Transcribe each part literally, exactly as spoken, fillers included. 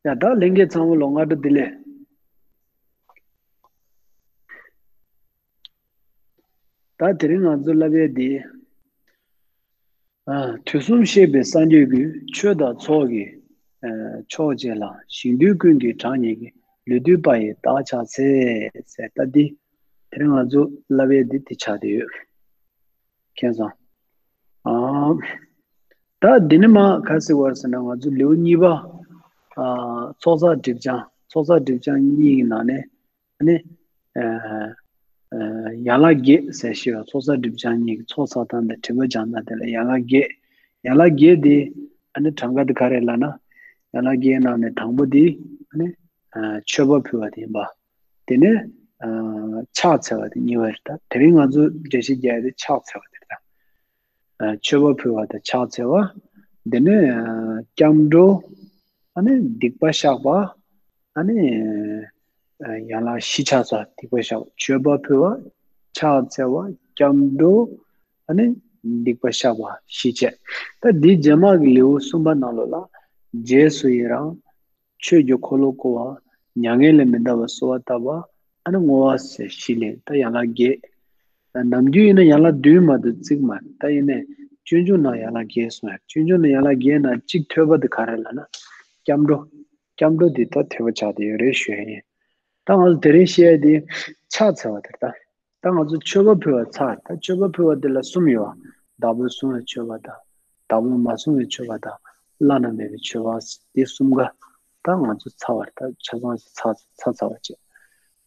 ཡ་ད་ལྷན་རྒྱས་ཚང་མ་ལོ་སྔ་དྲོ་བདེ་ལེགས། ད་དེ་རིང་ང་ཚོ་བསླབ་ཡས་འདི། ཨ། དུས་གསུམ་གཤེགས་པའི་སངས་རྒྱས་ཀུན། ཆོས་དང་ཚོགས་ཀྱི་ཨ་མཆོག་བྱིན་ལ། ཞིང་དུས་ཀུན་གྱི་གྲངས་སྙེད་ཀྱི། ལུས་བཏུད་པ་ཡི་བདག་ཕྱག་འཚལ་ཟེར། ད་འདི་དེ་རིང་ང་ཚོ་བསླབ་ཡས་འདི་དེ་ཆགས་བསྡད་ཡོད། མཁྱེན་སོང་། ཨ། ད་འདི་ནི་མ་ག་ཟེར་བ་ཟེར་ན། ང་ཚོ་ལེའུ་གཉིས་པ། ཨ། ཚོགས་བསགས་སྒྲིབ་སྦྱང་། ཚོགས་བསགས་སྒྲིབ་སྦྱང་གཉིས་ཀྱི་ནང་ནས། ཨ་ནི། ཨ། ཨ། ཡན་ལག་བརྒྱད་ཟེར་ཞེས་པ། ཚོགས་བསགས་སྒྲིབ་སྦྱང་གཉིས་ཀྱི་ཚོགས་བསགས་སྟངས་དང་། དྲན་པ་སྦྱང་སྟངས་དེ་ལ་ཡན་ལག་བརྒྱད། ཡན་ལག་བརྒྱད་དེ་ཨ་ནི་གྲངས་ཀ་དེ་ག་རེ་ལབ་ན། ཡན་ལག་བརྒྱད་ནང་ནས་དང་པོ་དེ་ཨ་ནི། ཨ། མཆོད་པ་ཕུལ་བ་དེ་ཡིན་པ། དེ་ནས། ཨ། ཕྱག་འཚལ་བ་དེ་གཉིས་པ་རེད། ད་དེ་རིང་ང་ཚོ་འགྲེལ་བཤད་རྒྱག་ཡ་དེ་ཕྱག་འཚལ་བ་དེ་རེད། ད། ཨ། མཆོད་པ་ཕུལ་བ་དང་ཕྱག་འཚལ་བ། དེ་ནས། ཨ། སྐྱབས་འགྲོ། ཨ་ནི་སྡིག་པ་བཤགས་པ། ཨ་ནི། ཨ། ཡན་ལག་བཞི་ཆགས་སོ། སྡིག་པ་བཤགས་པ། མཆོད་པ་ཕུལ་བ། ཕྱག་འཚལ་བ། སྐྱབས་འགྲོ། ཨ་ནི་སྡིག་པ་བཤགས་པ་བཞི་བྱས། ད་འདི་རྗེས་མ་གི་ལེའུ་གསུམ་པ་ནང་ལོགས་ལ། རྗེས་སུ་ཡི་རང་། ཆོས་ཀྱི་འཁོར་ལོ་བསྐོར་བ། མྱ་ངན་ལས་མི་འདའ་བར་གསོལ་བ་བཏབ་པ། ཨ་ནི་བསྔོ་བ་ཟེར་བཞི་ལེན། ད་ཡན་ལག་བརྒྱད། ནམ་རྒྱུན་ཡིན་ན་ཡན་ལག་བདུན་མ་གཏོགས་བརྩི་གི་མ་རེད། ད་ཡིན་ནའི་སྤྱོད་འཇུག་ནང་ཡན་ལག་བརྒྱད་གསུངས་ཡོད། སྤྱོད་འཇུག་ནང་ཡན་ལག་བརྒྱད་ནང་གཅིག་ཐོས་པ་དེ་ག་རེ་ལབ་ན། སྐྱབས་འགྲོ། སྐྱབས་འགྲོ་འདི་ད་ཐོས་པ་ཆགས་བསྡད་ཡོད་རེད་ཞུ་ཡ་ཡིན། ད་ང་ཚོ་དེ་རིང་བཤད་ཡ་དེ་ཕྱག་འཚལ་བ་དེ་རེད་ད། ད་ང་ཚོ་མཆོད་པ་ཕུལ་བ་ཚར། ད་མཆོད་པ་ཕུལ་བ་དེ་ལ་གསུམ་ཡོད། བདག་པོས་བསྲུང་བའི་མཆོད་པ་དང་། བདག་པོས་མ་བསྲུང་བའི་མཆོད་པ་དང་། བླ་ན་མེད་པའི་མཆོད་པ། དེ་གསུམ་ཀ་ད་ང་ཚོ་ཚར་བ་རེད། ད་ཆ་ཚང་ཞིག་ཚར་ཚར་ཚར་བ་བྱས།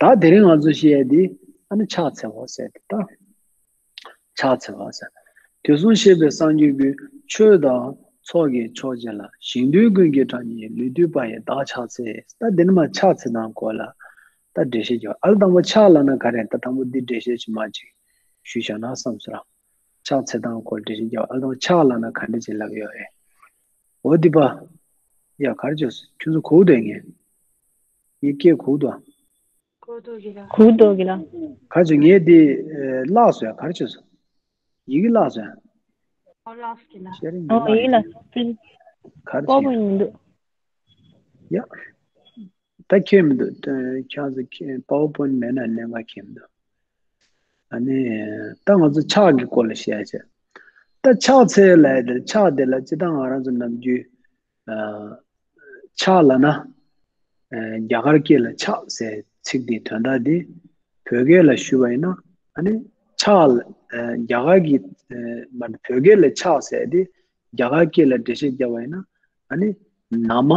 ད་དེ་རིང་ང་ཚོ་བཤད་ཡ་དེ་ཨ་ནི་ཕྱག་འཚལ་བ་ཟེར་དེ། ད་ཕྱག་འཚལ་བ་ཟེར། དུས་གསུམ་གཤེགས་པའི་སངས་རྒྱས་ཀུན། ཆོས་དང་ཚོགས་ཀྱི་མཆོག་བྱིན་ལ། ཞིང་དུས་ཀུན་གྱི་གྲངས་སྙེད། ལུས་བཏུད་པ་ཡི་བདག་ཕྱག་འཚལ། ད་འདི་ནི་མ་ཕྱག་འཚལ་སྟངས་སྐོར་ལ་ད་འགྲེལ་བཤད་རྒྱག་པ། ཨ་ལ་དང་པོ་ཕྱག་ལབ་ན་ག་རེ། ད་དང་པོ་འདི་འགྲེལ་བཤད་ཅིག་མ་ཅིག་ཞུས་བཞག་ན་བསམ་སོང་ར། ཕྱག་འཚལ་སྟངས་སྐོར་འགྲེལ་བཤད་རྒྱག་པ། ཨ་ལ་དང་པོ་ཕྱག་ལབ་ན་ག་འདྲ་ཅིག་ལབ་ཡོད་རེད། འོ་འདི་པ། ཡ་ག་རེ་བྱས་སོང་། ཁྱོད་ཚོ་གོ་འདུག་ངས། ངའི་སྐད་གོ་འདུག་ཨ། གོ་འདུག་གི་ལ། གོ་འདུག་གི་ལ། ག་རེ་བྱས། ངས་འདི་བརླགས་སོང་ཡ། ག་རེ་བྱས་སོང་། ཡི་གེ་བརླགས་སོང་ཡ། ཨོ་བརླགས་སོང་གི་ལ། ཤེ་རིང་ཨོ་བརླགས་ཡི་གེ་ཡིན། ལ། ག་རེ་པོ་བྱས། པོ་ཡིན་འདུག་ཡ། ད་ཁྱད་མི་འདུག་ཁྱེད་ཚོ་ཁྱེད་པ་ཝར་པོའིན་མེད་ན་གནད་འགག་ཁྱད་མི་འདུག་ཨ་ནི། ད་ང་ཚོ་ཕྱག་གི་སྐོར་ལ་བཤད་བྱས། ད་ཕྱག་འཚལ་ལབ་ཡ་དེ། ཕྱག་དེ་ལ་སྤྱིར་བཏང་ང་རང་ཚོ་ནམ་རྒྱུན། ཨ། ཕྱག་ལབ་ན། ཨ། རྒྱ་གར་སྐད་ལ་ཕྱག་ཟེར་ཚིག་དེའི་དོན་དག་དེ། བོད་སྐད་ལ་ཞུས་པ་ཡིན་ན། ཨ་ནི་ཕྱག་ལ། ཨ། རྒྱ་གར་གྱི། ཨ། མ་རེད། བོད་སྐད་ལ་ཕྱག་ཟེར་དེ། རྒྱ་གར་སྐད་ལ་འགྲེལ་བཤད་བརྒྱབ་པ་ཡིན་ན། ཨ་ནི་ན་མ།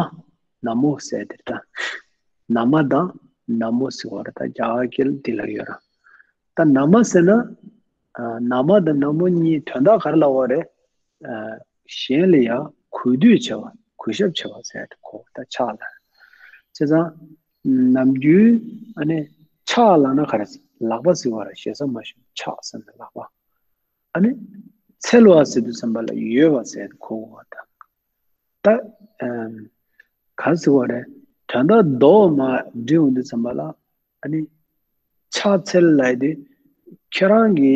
ན་མོ་ཟེར་དེ་ད། ན་མ་དང་ན་མོ་ཟེར་བ་རེད། ད་རྒྱ་གར་སྐད་ལ་དེ་ལབ་ཡོད་ར། ད་ན་མ་ཟེར་ན། ཨ། ན་མ་དང་ན་མོ་གཉིས་དོན་དག་ག་རེ་ལབ་པ་རེད། ཨ། གཞན་ལ་ཡང་གུས་འདུད་བྱེད་པ། གུས་ཞབས་བྱེད་པ་ཟེར་དེ་གོ། ད་ཕྱག་ལ། བྱས་ཙང་ནམ་རྒྱུན་ཨ་ནི་ཕྱག་ལབ་ན་ག་རེ། ལག་པ་ཟེར་བ་རེད། ཞེ་ས་མ་ཞུ། ཕྱག་ཟེར་ན་ལག་པ། ཨ་ནི་འཚལ་བ་ཟེར་དུས་ཙམ་པ་ལ་ཡོད་པ་ཟེར་དེ་གོ་དགོས་པ་དང་། ད། ཨམ། ག་རེ་ཟེར་བ་རེད། དོན་དག་རྡོག་མ་འགྲིལ་འོང་དུས་ཙམ་པ་ལ། ཨ་ནི་ཕྱག་འཚལ་ལབ་ཡ་དེ་ཁྱེད་རང་གི་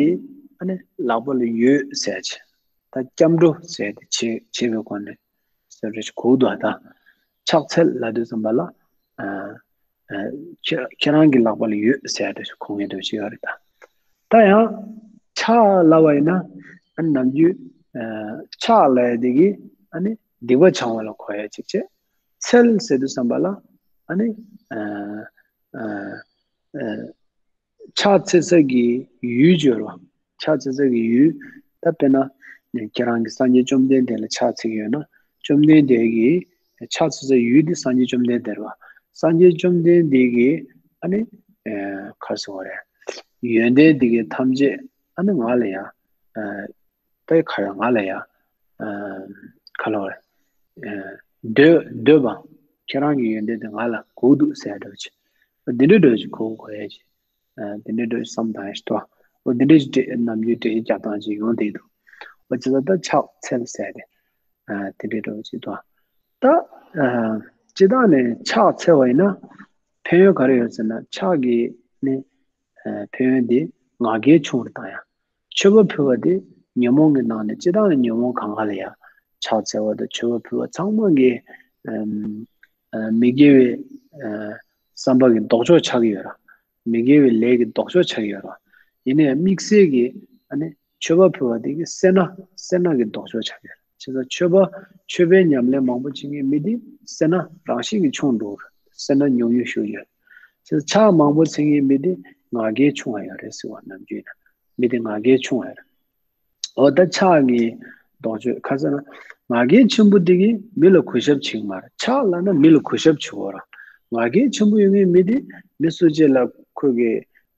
ཨ་ནི་ལག་པ་ལ་ཡོད་ཟེར་བྱས། ད་སྐྱབས་འགྲོ་ཟེར་ཡ་དེ་བྱེད་བྱེད་པའི་སྒོ་ནས་ཟེར་རེ་ཞིག་གོ་འདུག་ད་ཕྱག་འཚལ་ལབ་དུས་ཙམ་པ་ལ། ཨ། ཨ། ཁྱེད་ཁྱེད་རང་གི་ལག་པ་ལ་ཡོད་ཟེར་ཡ་དེ་གོ་མཁན་འདྲ་ཞིག་ཡོད་རེད་ད། ད་ཡང་ཕྱག་ལབ་པ་ཡིན་ན། ཨ་ནི་ནམ་རྒྱུན། ཨ། ཕྱག་ལབ་ཡ་དེ་གིས་ཨ་ནི་སྡིག་པ་བྱང་བ་ལ་གོ་ཡ་ཅིག་བྱས། འཚལ་ཟེར་དུས་ཙམ་པ་ལ། ཨ་ནི། ཨ། ཨ། ཨ། ཕྱག་འཚལ་ས་གི་ཡུལ་སྦྱོར་བ། ཕྱག་འཚལ་ས་གི་ཡུལ། ད་དཔེར་ན་ཁྱེད་རང་གིས་སངས་རྒྱས་བཅོམ་ལྡན་འདས་ལ་ཕྱག་འཚལ་གྱི་ཡོད་ན། བཅོམ་ལྡན་འདས་ཀྱི་ཕྱག་འཚལ་ས་ཡུལ་དེ་སངས་རྒྱས་བཅོམ་ལྡན་འདས་རེད་བ། སངས་རྒྱས་བཅོམ་ལྡན་འདས་ཀྱི་ཨ་ནི། ཨ། ག་རེ་ཟེར་བ་རེད། ཡོན་ཏན་དེ་གའི་ཐམས་ཅད་ཨ་ནི་ང་ལ་ཡ། ཨ། ད་ག་རེ། ང་ལ་ཡ། ཨ། ག་རེ་ལབ་དགོས་རེད། ཨ། འདོད་འདོད་པ། ཁྱེད་རང་གི་ཡོན་ཏན་དེ་ང་ལ་དགོས་འདུག་ཟེར་འདྲ་བོ་ཅིག་འདི་འདྲ་འདྲ་བོ་ཅིག་གོ་གོ་ཡ་ཅིག་ཨ། འདི་འདྲ་འདྲ་བསམ་བཏང་ཡ་ཞིག་འདུག་འོ་འདི་འདྲ་ཞིག་འདྲ་ནམ་རྒྱུན་འགྲེལ་བཤད་རྒྱག་སྟངས་ཅིག་ཡོང་བསྡད་འདུག་འོ་བྱས་ཙང་ད་ཕྱག་འཚལ་ཟེར་ཏེ། ཨ། དེ་འདྲ་འདྲ་བོ་ཅིག་འདུག་ད། ཨ། སྤྱིར་བཏང་ནས་ཕྱག་འཚལ་བ་ཡིན་ན་ཕན་ཡོན་ག་རེ་ཡོད་ཟེར་ན། ཕྱག་གི་ནི། ཨ། ཕན་ཡོན་འདི་ང་རྒྱལ་ཆུང་རུ་བཏང་ཡ། མཆོད་པ་ཕུལ་བ་དེ་ཉོན་མོངས་ཀྱི་ནང་ནས་སྤྱིར་བཏང་ནས་ཉོན་མོངས་གང་ག་ལ་ཡ་ཕྱག་འཚལ་བ་དང་མཆོད་པ་ཕུལ་བ་ཚང་མ་གི། ཨམ། ཨ་མི་དགེ་བའི་ཨ་བསམ་པ་གི་ལྡོག་ཕྱོགས་ཆགས་ཀྱི་ཡོད་ར། མི་དགེ་བའི་ལས་ཀྱི་ལྡོག་ཕྱོགས་ཆགས་ཀྱི་ཡོད་ར། ཡིན་ནའི་དམིགས་བསལ་གྱི་ཨ་ནི་མཆོད་པ་ཕུལ་བ་དེ་གི་སེར་སྣ་སེར་སྣ་གི་ལྡོག་ཕྱོགས་ཆགས་ཀྱི་ཡོད་ར། བྱས་ཙང་མཆོད་པ་མཆོད་པའི་ཉམས་ལེན་མང་པོ་བྱེད་མཁན་མི་དེ་སེར་སྣ་རང་བཞིན་གྱིས་ཆུང་འགྲོ་གི་ར། སེར་སྣ་ཉུང་ཉུང་ཤོས་ཡོད། བྱས་ཙང་ཕྱག་མང་པོ་འཚལ་མཁན་མི་དེ་ང་རྒྱལ་ཆུང་བ་ཡོད་རེད་ཟེར་བ་ནམ་རྒྱུན་ཡིན་ན་མི་དེ་ང་རྒྱལ་ཆུང་བ་ཡོད་ར། འོ་ད་ཕྱག་གི་ལྡོག་ཕྱོགས་ཁ་སང་ན་ང་རྒྱལ་ཆེན་པོ་དེ་གིས་མི་ལ་གུས་ཞབས་བྱེད་ཀྱི་མ་རེད། ཕྱག་ལབ་ན་མི་ལ་གུས་ཞབས་བྱེད་དགོས་ར། ང་རྒྱལ་ཆེན་པོ་ཡོད་མཁན་མི་དེ་མི་སུ་གཅིག་ལ་ཁོས་གི་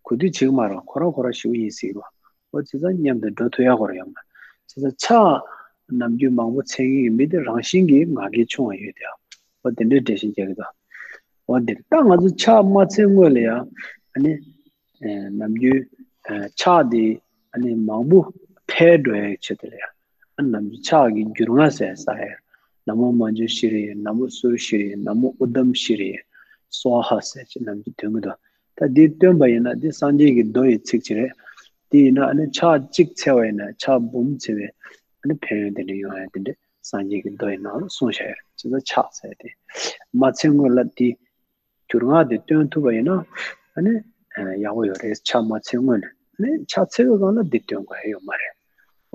གུས་འདུད་བྱེད་ཀྱི་མ་རེད། ཁོ་རང་ཁོ་རང་ཞུ་ཡིན་ཟེར་གི་ར། འོ་བྱས་ཙང་མཉམ་དུ་འགྲོ་ཐུབ་ཡག་ཁོ་རང་ཡོད་མ་རེད། བྱས་ཙང་ཕྱག་ནམ་རྒྱུན་མང་པོ་འཚལ་མཁན་གྱི་མི་དེ་རང་བཞིན་གྱིས་ང་རྒྱལ་ཆུང་བ་ཡོད་དེ། འོ་དེ་འདྲའི་འགྲེལ་བཤད་རྒྱག་གི་འདུག་འོ་འདིར་ད་ང་ཚོ་ཕྱག་མ་འཚལ་སྔོན་ལ་ཡང་ཨ་ནི་ཨེ་ནམ་རྒྱུན་ཨེ་ཕྱག་དེ་ཨ་ནི་མང་པོ་འཕེལ་འགྲོ་ཡག་ཆེད་དུ་ལ་ཡང་ཨ་ནམ་རྒྱུན་ཕྱག་གི་རྒྱུན་ལྔ་ཟེར་ས་ཡ། ན་མོ་མཉྫུ་ཤྲཱི་ཡེ། ན་མོ་སུ་རུ་ཤྲཱི་ཡེ། ན་མོ་ཨུ་དམ་ཤྲཱི་ཡེ། སྭཱ་ཧཱ་ཟེར་ཅིག་ནམ་རྒྱུན་འདོན་གི་འདུག་ད་འདི་འདོན་པ་ཡིན་ན་འདི་སངས་རྒྱས་ཀྱི་མདོ་ཡི་ཚིག་ཅིག་རེད། དེ་ཡིན་ན་ཨ་ནི་ཕྱག་གཅིག་འཚལ་བ་ཡིན་ན་ཕྱག་འབུམ་འཚལ་བའི་ཨ་ནི་ཕན་ཡོན་དེ་འདྲ་ཡོང་ཡ་དེ་འདྲ་སངས་རྒྱས་ཀྱི་མདོ་ཡི་ནང་ལ་གསུངས་བཞག་ཡོད་རེད། བྱས་ཙང་ཕྱག་འཚལ་དེ་མ་འཚལ་སྔོན་ལ་འདི་རྒྱུན་ལྔ་དེ་འདོན་ཐུབ་པ་ཡིན་ན་ཨ་ནི་ཡག་པོ་ཡོད་རེད། ཕྱག་མ་འཚལ་སྔོན་ལ་ཨ་ནི་ཕྱག་འཚལ་བའི་སྒང་ལ་འདི་འདོན་དགོས་ཡ་ཡོད་མ་རེད།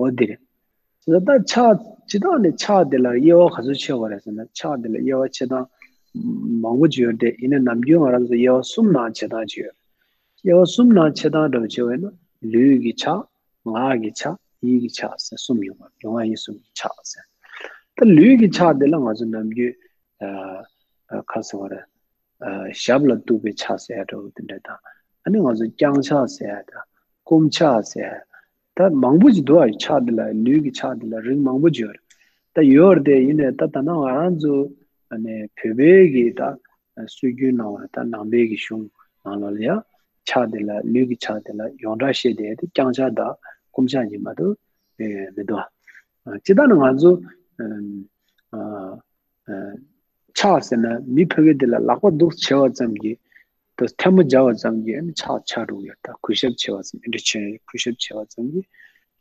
འོ་འདི་རེད། བྱས་ཙང་ད་ཕྱག་སྤྱིར་བཏང་ནས་ཕྱག་དེ་ལ་དབྱེ་བ་ག་ཚོད་ཕྱེ་བ་རེད་ཟེར་ན་ཕྱག་དེ་ལ་དབྱེ་བ་ཕྱེ་སྟངས་མང་པོ་ཅིག་ཡོད་རེད། ཡིན་ནའི་ནམ་རྒྱུན་ང་རང་ཚོ་དབྱེ་བ་གསུམ་ནང་ཕྱེ་སྟངས་ཅིག་ཡོད་རེད། དབྱེ་བ་གསུམ་ནང་ཕྱེ་སྟངས་འདྲ་བོ་བྱས་པ་ཡིན་ན་ལུས་ཀྱི་ཕྱག་ངག་གི་ཕྱག་ཡིད་ཀྱི་ཕྱག་ཟེར་གསུམ་ཡོད་པ། ལུས་ངག་ཡིད་གསུམ་གྱི་ཕྱག་ཟེར། ད་ལུས་ཀྱི་ཕྱག་དེ་ལ་ང་ཚོ་ནམ་རྒྱུན་ཨ་ཨ་ག་ཟེར་བ་རེད། ཨ་ཞབས་ལ་གཏུགས་པའི་ཕྱག་ཟེར་ཡ་འདྲ་བོ་དེ་འདྲ་དང་། ཨ་ནི་ང་ཚོ་བརྐྱང་ཕྱག་ཟེར་ཡ་དང་བསྐུམ་ཕྱག་ཟེར་ཡ། ད་མང་པོ་ཅིག་འདུག་ཨ། ཕྱག་དེ་ལ་ལུས་ཀྱི་ཕྱག་དེ་ལ་རིགས་མང་པོ་ཅིག་ཡོད་རེད། ད་ཡོད་རེད་དེ་ཡིན་ནའི་ད་ད་ནང་ང་རང་ཚོ་ཨ་ནི་བོད་པའི་གི་ད་སྲོལ་རྒྱུན་ནང་བ་ད་ནང་པའི་གི་གཞུང་ནང་ལོགས་ལ་ཡ་ཕྱག་དེ་ལ་ལུས་ཀྱི་ཕྱག་དེ་ལ་ཡོངས་གྲགས་བཤད་དེ་དེ་བརྐྱང་ཕྱག་དང་བསྐུམ་ཕྱག་གཉིས་མ་གཏོགས་ཨེ་མི་འདུག་ཨ། སྤྱིར་བཏང་ནི་ང་ཚོ་ཨ་ཨ་ཕྱག་ཟེར་ན་མི་ཕ་གི་དེ་ལ་ལག་པ་འདུག་བྱས་པ་ཙམ་གྱིས་དེ་ཐལ་མོ་སྦྱར་བ་ཙམ་གྱིས་ཨ་ནི་ཕྱག་ཆགས་འགྲོ་གི་ཡོད། ད་གུས་ཞབས་བྱས་པ་ཙམ་འདི་འདྲ་བྱས་གུས་ཞབས་བྱས་པ་ཙམ་གྱིས་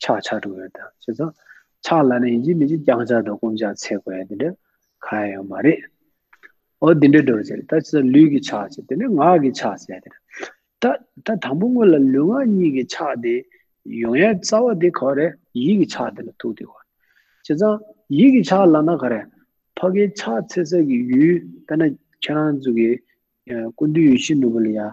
ཕྱག་ཆགས་འགྲོ་གི་ཡོད། ད་བྱས་ཙང་ཕྱག་ལབ་ན་ཡིན་གཅིག་མིན་གཅིག་བརྐྱང་ཕྱག་དང་བསྐུམ་ཕྱག་འཚལ་དགོས་ཡ་དེ་འདྲ་གང་ཡང་ཡོད་མ་རེད། འོ་འདི་འདྲ་འགྲོ་བྱས་ད་བྱས་ཙང་ལུས་ཀྱི་ཕྱག་བྱས་དེ་ནས་ངག་གི་ཕྱག་ཟེར་དེ་རེད། ད་ད་དང་པོ་སྔོན་ལ་ལུས་ངག་གཉིས་ཀྱི་ཕྱག་དེ་ཡོང་ཡ་རྩ་བ་དེ་ག་བ་རེད། ཡིད་ཀྱི་ཕྱག་དེ་ལ་ཐུག་དེ་ག་བ། བྱས་ཙང་ཡིད་ཀྱི་ཕྱག་ལབ་ན་ག་རེ། ཕ་གིའི་ཕྱག་འཚལ་ས་གི་ཡུལ་ད་ནི་ཁྱེད་རང་ཚོ་གི་ཨ་སྐུ་མདུན་ཡིད་བཞིན་ནོར་བུ་ལ་ཡ་ཨ་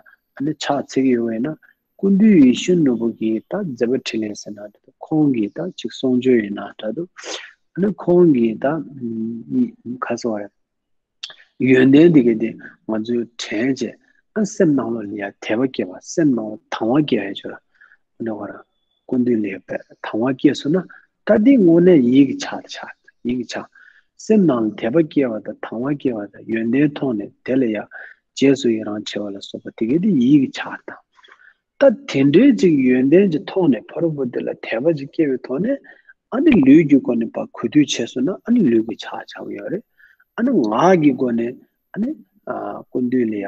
ནི་ཕྱག་འཚལ་གི་ཡོད་པ་ཡིན་ན་སྐུ་མདུན་ཡིད་བཞིན་ནོར་བུ་གི་ད་མཛད་པ་འཕྲིན་ལས་ཟེར་ན་འདྲ་འདུག་ཁོང་གི་ད་ཅིག་གསུང་ཆོས་ཡིན་ན་འདྲ་འདུག་ཨ་ནི་ཁོང་གི་ད་ཨ་ག་ཟེར་བ་རེད། ཡོན་ཏན་འདི་ག་དེ་ང་ཚོས་དྲན་བྱས་ཨ་སེམས་ནང་ལོགས་ལ་ཡ་དད་པ་སྐྱེ་བ་སེམས་ནང་ལ་དང་བ་སྐྱེ་བའི་ཆོས་ལ་འདི་བར་སྐུ་མདུན་ལ་ཡ་དང་བ་སྐྱེས་སོང་ན་ད་འདི་དངོས་གནས་ཡིད་ཀྱི་ཕྱག་ལ་ཆགས། ཡིད་ཀྱི་ཕྱག་སེམས་ནང་ལ་དད་པ་སྐྱེ་བ་དང་དང་བ་སྐྱེ་བ་དང་ཡོན་ཏན་མཐོང་ནས་དེ་ལ་ཡ་རྗེས་སུ་ཡི་རང་བྱེད་པ་ལ་སོགས་པ་དེ་ག་དེ་ཡིད་ཀྱི་ཕྱག་དང་། ད་དེ་འདྲའི་ཅིག་ཡོན་ཏན་ཅིག་མཐོང་ནས་ཕ་རོལ་པོ་དེ་ལ་དད་པ་ཅིག་སྐྱེ་བའི་ཐོག་ནས་ཨ་ནི་ལུས་ཀྱི་སྒོ་ནས་ཕར་གུས་འདུད་བྱས་སོང་ན་ཨ་ནི་ལུས་ཀྱི་ཕྱག་ཆགས་ཀྱི་ཡོད་རེད། ཨ་ནི་ངག་གི་སྒོ་ནས་ཨ་ནི་ཨ་སྐུ་མདུན་ལ་ཡ་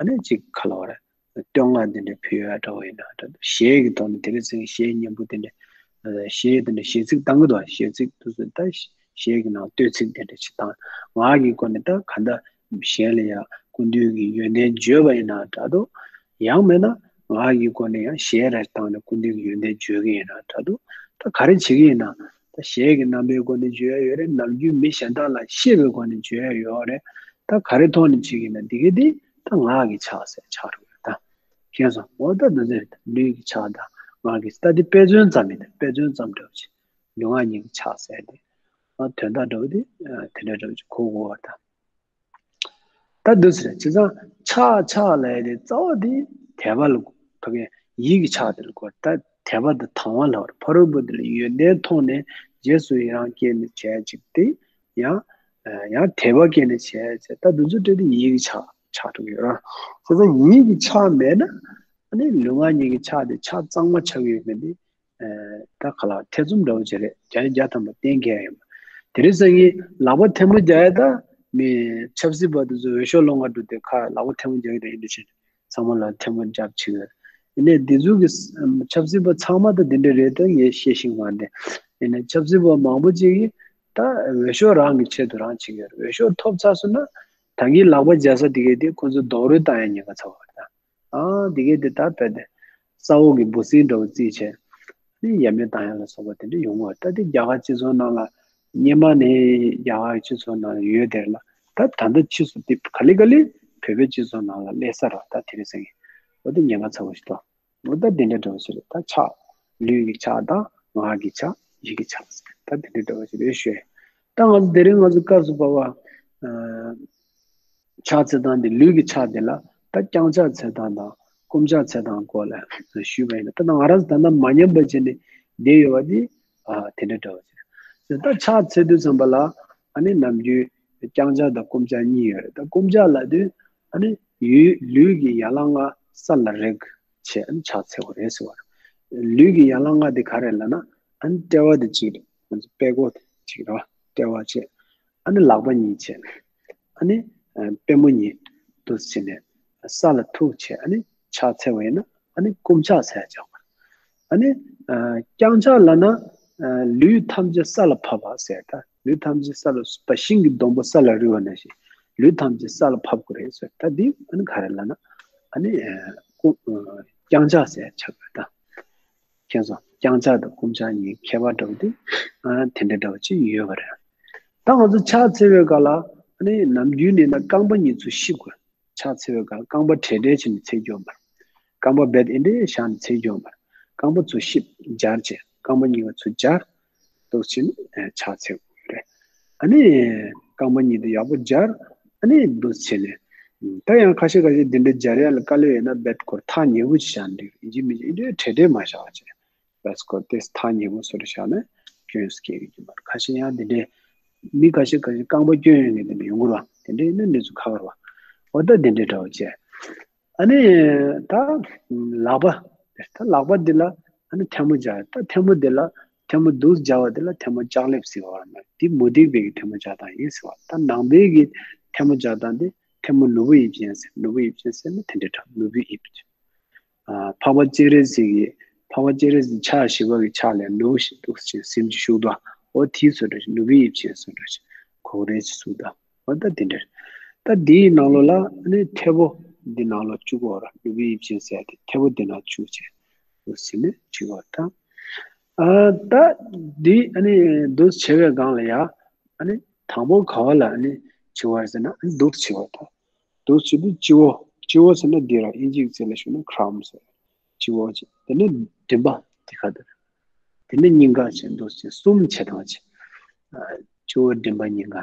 ཨ་ནི་ཅིག་ག་ལབ་རེད། བསྟོད་བསྔགས་དེ་འདྲ་ཕུལ་ཡ་འདྲ་བོ་ཡིན་ན་འདྲ་འདུག་གཞས་ཀྱི་ཐོག་ནས་དེ་རིང་སང་གཞས་སྙན་པོ་དེ་འདྲ་གཞས་དེ་འདྲ་གཞས་ཚིག་བཏང་གི་འདུག་གཞས་ཚིག་དེ་ཚོ་ད་གཞས་ཀྱི་ནང་བསྟོད་ཚིག་དེ་འདྲ་ཅིག་བཏང་། ངག་གི་སྒོ་ནས་ད་ག་འདྲ། གཞན་ལ་ཡང་སྐུ་མདུན་གྱི་ཡོན་ཏན་བརྗོད་པ་ཡིན་ན་འདྲ་འདུག་ཡང་མིན་ན་ངག་གི་སྒོ་ནས་ཡང་གཞས་རེ་བཏང་ནས་སྐུ་མདུན་གྱི་ཡོན་ཏན་བརྗོད་ཀྱི་ཡིན་ན་འདྲ་འདུག་ད་ག་རེ་བྱེད་ཀྱི་ཡིན་ན། ད་གཞས་ཀྱི་རྣམ་པའི་སྒོ་ནས་བརྗོད་ཡ་ཡོད་རེད། ནམ་རྒྱུན་མི་གཞན་དག་ལ་བཤད་པའི་སྒོ་ནས་བརྗོད་ཡ་ཡོད་རེད། ད་ག་རེ་ཐོག་ནས་བྱེད་ཀྱི་ཡིན་ན་འདི་ག་འདི་ད་ངག་གི་ཕྱག་ཟེར་ཆགས་འགྲོ་གི་རེད། ད་མཁྱེན་སོང་། འོ་ད་འདི་ཚོ་རེད། ད་ལུས་ཀྱི་ཕྱག་དང་ངག་གི་ད་འདི་དཔེ་མཚོན་ཙམ་ཡིན། ད་དཔེ་མཚོན་ཙམ་འདྲ་བོ་ཅིག་ལུས་ངག་གཉིས་ཀྱི་ཕྱག་ཟེར་ཏེ། ཨ་དོན་དག་འདྲ་བོ་དེ་ཨ་དེ་འདྲ་འདྲ་བོ་ཅིག་གོ་དགོས་པ་དང་། ད་འདི་ཟེར་བྱས་ཙང་ཕྱག་ཕྱག་ལབ་ཡ་དེ་རྩ་བ་དེ་དད་པ་ལ་ཕ་གི་ཡིད་ཀྱི་ཕྱག་དེ་ལ་གོ། ད་དད་པ་དང་དང་བ་ལབ་པ་རེད། ཕ་རོལ་པོ་དེ་ལ་ཡོན་ཏན་མཐོང་ནས་རྗེས་སུ་ཡི་རང་སྐྱེས་ནས་བྱས་ཅིག་དེ་ཡང་ཡང་དད་པ་སྐྱེས་ནས་བྱས་ཅིག་ད་འདི་ཚོ་འདྲ་དེ་ཡིད་ཀྱི་ཕྱག་ཆགས་འགྲོ་གི་ཡོད་རེད། བྱས་ཙང་ཡིད་ཀྱི་ཕྱག་མེད་ན་ཨ་ནི་ལུས་ངག་གཉིས་ཀྱི་ཕྱག་དེ་ཕྱག་གཙང་མ་ཆགས་ཀྱི་ཡོད་མེད་དེ། ཨ་ད་ག་ལ་ཐེ་ཚོམ་འདྲ་བོ་ཅིག་རེད། བརྒྱ་ཆ་བརྒྱ་ཐམ་པ་གཏན་འཁེལ་ཡོད་མ། དེ་རིང་སང་ཉིན་ལག་པ་ཐལ་མོ་རྒྱག་ཡ་ད་མི་ཆབ་སྲིད་པ་དེ་ཚོ་འོས་ཤོག་སློང་ག་འགྲོ་དུས་ཁ་ལག་པ་ཐལ་མོ་རྒྱག་གི་རེད། ཡིན་དུས་ཕྱིན་ཚང་མ་ལ་ཐལ་མོ་རྒྱབ་བྱེད་ཀྱི་ཡོད། ཡིན་ནའི་འདི་ཚོ་གི་ཆབ་སྲིད་པ་ཚང་མ་ད་འདི་འདྲ་རེད་ད་ངས་བཤད་ཤེས་མ་འདི། ཡིན་ནའི་ཆབ་སྲིད་པ་མང་པོ་ཅིག་གིས་ད་འོས་ཤོག་རང་གི་ཆེད་དུ་རང་བྱེད་ཀྱི་ཡོད་རེད། འོས་ཤོག་ཐོབ་ཚར་སོང་ན། ད་གིན་ལག་པ་འཇལ་ས་དེ་གའི་དེ་ཁོ་ཚོ་རྡོག་རོལ་བཏང་ཡ་ཉེན་ཁ་ཚ་བ་རེད་ད། ཨ་དེ་གའི་དེ་ད་བས་ཏེ་ས་འོག་གི་འབུ་སྲིན་འདྲ་བོ་བརྩིས་བྱས་ནི་ཡ་མེད་བཏང་ཡ་ལ་སོགས་པ་དེ་འདྲ་ཡོང་གི་ཡོད། ད་དེ་རྒྱ་གར་སྤྱི་ཚོགས་ནང་ལ་སྔོན་མ་ནས་རྒྱ་གར་སྤྱི་ཚོགས་ནང་ལ་ཡོད་དེ་ལ་ད་ད་ལྟ་ཕྱིས་སུ་དེ་ག་ལེ་ག་ལེ་བོད་པའི་སྤྱི་ཚོགས་ནང་ལ་སླེབས་ས་རེད། ད་དེ་རིང་སང་གི་འོ་དེ་ཉེན་ཁ་ཚ་བོ་ཞིག་འདུག་འོ་ད་དེ་འདྲ་འདྲ་བོ་ཞིག་རེད། ད་ཕྱག་ལུས་ཀྱི་ཕྱག་དང་ངག་གི་ཕྱག་ཡིད་ཀྱི་ཕྱག་ད་དེ་འདྲ་འདྲ་བོ་ཞིག་རེད་ཞུ། ད་ང་ཚོ་དེ་རིང་ང་ཚོ་སྐབས་སུ་བབ་པ་ཕྱག་འཚལ་སྟངས་དེ་ལུས་ཀྱི་ཕྱག་དེ་ལ་ད་བརྐྱང་ཕྱག་འཚལ་སྟངས་དང་བསྐུམ་ཕྱག་འཚལ་སྟངས་སྐོར་ལ་ཞུས་པ་ཡིན་ན། ད་ང་རང་ཚོ་ད་ལྟ་མ་ཉམས་པ་བྱས་ནས་བསྡད་ཡོད་པ་དེ་ཨ་དེ་འདྲ་འདྲ་བོ་ཞིག་རེད། ད་ཕྱག་འཚལ་དུས་ཙམ་པ་ལ་ཨ་ནི་ནམ་རྒྱུན་བརྐྱང་ཕྱག་དང་བསྐུམ་ཕྱག་གཉིས་ཡོད་རེད། ད་བསྐུམ་ཕྱག་ལབ་དུས་ཨ་ནི་ཡུལ་ལུས་ཀྱི་ཡན་ལག་ལྔ་ས་ལ་རེག་བྱས་ཨ་ནི་ཕྱག་འཚལ་བ་རེད་ཟེར་བ་རེད། ལུས་ཀྱི་ཡན་ལག་ལྔ་དེ་ག་རེ་ལབ་ན་ཨ་ནི་དཔྲལ་བ་དེ་གཅིག་རེད། ང་ཚོ་དཔྲལ་མགོ་དེ་གཅིག་རེད་བ། དཔྲལ་བ་བྱས་ཨ་ནི་ལག་པ་གཉིས་བྱས་ཨ་ནི་ཨ་པུས་མོ་གཉིས་འདུག་སེ་བྱས་ནས་ས་ལ་ཐུག་བྱས་ཨ་ནི་ཕྱག་འཚལ་བ་ཡིན་ན་ཨ་ནི་བསྐུམ་ཕྱག་འཚལ་བྱ་བ། ཨ་ནི་ཨ་བརྐྱང་ཕྱག་ལབ་ན་ཨ་ལུས་ཐམས་ཅད་ས་ལ་ཕབ་པ་ཟེར། ད་ལུས་ཐམས་ཅད་ས་ལ་ཕབ་པ་ཤིང་གི་སྡོང་པོ་ས་ལ་རུལ་བ་ནང་བཞིན་ལུས་ཐམས་ཅད་ས་ལ་ཕབ་དགོས་རེད་ཟེར། ད་འདི་ཨ་ནི་ག་རེ་ལབ་ན་ཨ་ནི་ཨ་བསྐུམ་ཨ་བརྐྱང་ཕྱག་ཟེར་ཆགས་པ་ད། མཁྱེན་སོང་། བརྐྱང་ཕྱག་དང་བསྐུམ་ཕྱག་གཉིས་ཁྱད་པར་འདྲ་བོ་དེ་ཨ་དེ་འདྲ་འདྲ་བོ་ཅིག་ཡོད་པ་རེད། ད་ང་ཚོ་ཕྱག་འཚལ་བའི་སྐབས་ལ་ཨ་ནི་ནམ་རྒྱུན་ནས་ན་རྐང་པ་གཉིས་ཚུར་གཤིབ་དགོས། ཕྱག་འཚལ་བའི་སྐབས་རྐང་པ་བྲེལ་བྲེལ་བྱས་ནས་འཚལ་རྒྱུ་ཡོད་མ་རེད། རྐང་པ་རྦད་དེ་འདྲ་བཞག་ནས་འཚལ་རྒྱུ་ཡོད་མ་རེད། རྐང་པ་ཚུར་གཤིབ་སྦྱར་བྱས་རྐང་པ་གཉིས་ཀ་ཚུར་སྦྱར། འདུག་སེ་བྱས་ནས་ཕྱག་འཚལ་དགོས་རེད། ཨ་ནི་རྐང་པ་གཉིས་དེ་ཡག་པོ་སྦྱར། ཨ་ནི་འདུག་སེ་བྱས་ནས་ད་ཡང་ཁ་ཤས་ཁ་ཤས་འདི་འདྲ་སྦྱར་ཡ་ལ་དཀའ་ལས་ཡོད་ན་རྦད་ཁོ་ཐག་ཉེ་པོ་ཅིག་བཞག་ན་འགྲིག་རེད། ཡིན་གཅིག་མིན་གཅིག་འདི་འདྲའི་བྲེལ་བྲེལ་མ་བཞག་པ་བྱས། རྦད་ཁོ་དེ་ཐག་ཉེ་པོ་བཟོ་འདྲ་བཞག་ན་སྐྱོན་སྐྱེ་གི་ཡོད་མ་རེད། ཁ་ཤས་ཡང་འདི་འདྲའི་མི་ཁ་ཤས་ཁ་ཤས་རྐང་པ་སྐྱོན་ཡོད་མཁན་དེ་འདྲ་ཡོང་གི་རེད་བ། དེ་འདྲའི་ཡིན་ན་གནས་ཚུལ་ཁག་པོ་རེད་བ། འོ་ད་འདི་འདྲའི་འདྲ་བོ་བྱས། ཨ་ནི་ད་ལག་པ། ད་ལག་པ་འདི་ལ་ཨ་ནི་ཐལ་མོ་སྦྱར། ད་ཐལ་མོ་འདི་ལ་ཐལ་མོ་འདུག་སྦྱར་བ་འདི་ལ་ཐལ་མོ་ལྕགས་ལེབ་ཟེར་བ་ན་འདི་མུ་སྟེགས་པའི་གི་ཐལ་མོ་སྦྱར་སྟངས་ཡིན་ཟེར་བ། ད་ནང་པའི་གི་ཐལ་མོ་སྦྱར་སྟངས་འདི་ཐལ་མོ་ནོར་བུ་དབྱིབས་ཅན་ཟེར། ནོར་བུ་དབྱིབས་ཅན་ཟེར་ན་དེ་འདྲ་འདྲ་ནོར་བུའི་དབྱིབས། ཨ་འཕགས་པ་སྤྱན་རས་གཟིགས་ཀྱི་འཕགས་པ་སྤྱན་རས་གཟིགས་ཕྱག་བཞི་པ་གི་ཕྱག་ལ་ནོར་བུ་ཞིག་འདུག་ཅེས་སེམས་ཀྱི་ཤུགས་དང་འོ་དེའི་བཟོ་འདྲ་ཞིག་ནོར་བུའི་དབྱིབས་ཅན་བཟོ་འདྲ་ཞིག་གོ་རེ་ཞིག་གཟུགས་དང་། འོ་ད་དེ་འདྲ། ད་འདིའི་ནང་ལོགས་ལ་ཨ་ནི་ཐལ་པོ་འདི་ནང་ལོགས་བཅུག་གོ་ར། ནོར་བུའི་དབྱིབས་ཅན་ཟེར་ཏེ་ཐལ་པོ་འདི་ནང་བཅུག་བྱས་འདུག་ཟེར་ནས་བཅུག་གོ་ད། ཨ་ད་འདི་ཨ་ནི་འདུག་བྱས་པའི་སྒང་ལ་ཡ་ཨ་ནི་དང་པོ་ག་བ་ལ་ཨ་ནི་བྱེད་པ་ཟེར་ན་ཨ་ནི་འདུག་བྱེད་པ་ད། འདུག་བྱེད་དུས་སྤྱི་བོ། སྤྱི་བོ་ཟེར་ན་འདི་ར་ཨིན་ཇིའི་ཚིག་ལ་ཞུ་ན་ཁྲམ་ཟེར། སྤྱི་བོ་བྱས། དེ་ནས་མགྲིན་པ་འདི་ག་དེ་རེད། དེ་ནས་སྙིང་ག་བྱས། འདུག་བྱས་གསུམ་བྱེད་སྟངས་བྱས། ཨ་སྤྱི་བོ་མགྲིན་པ་སྙིང་ག་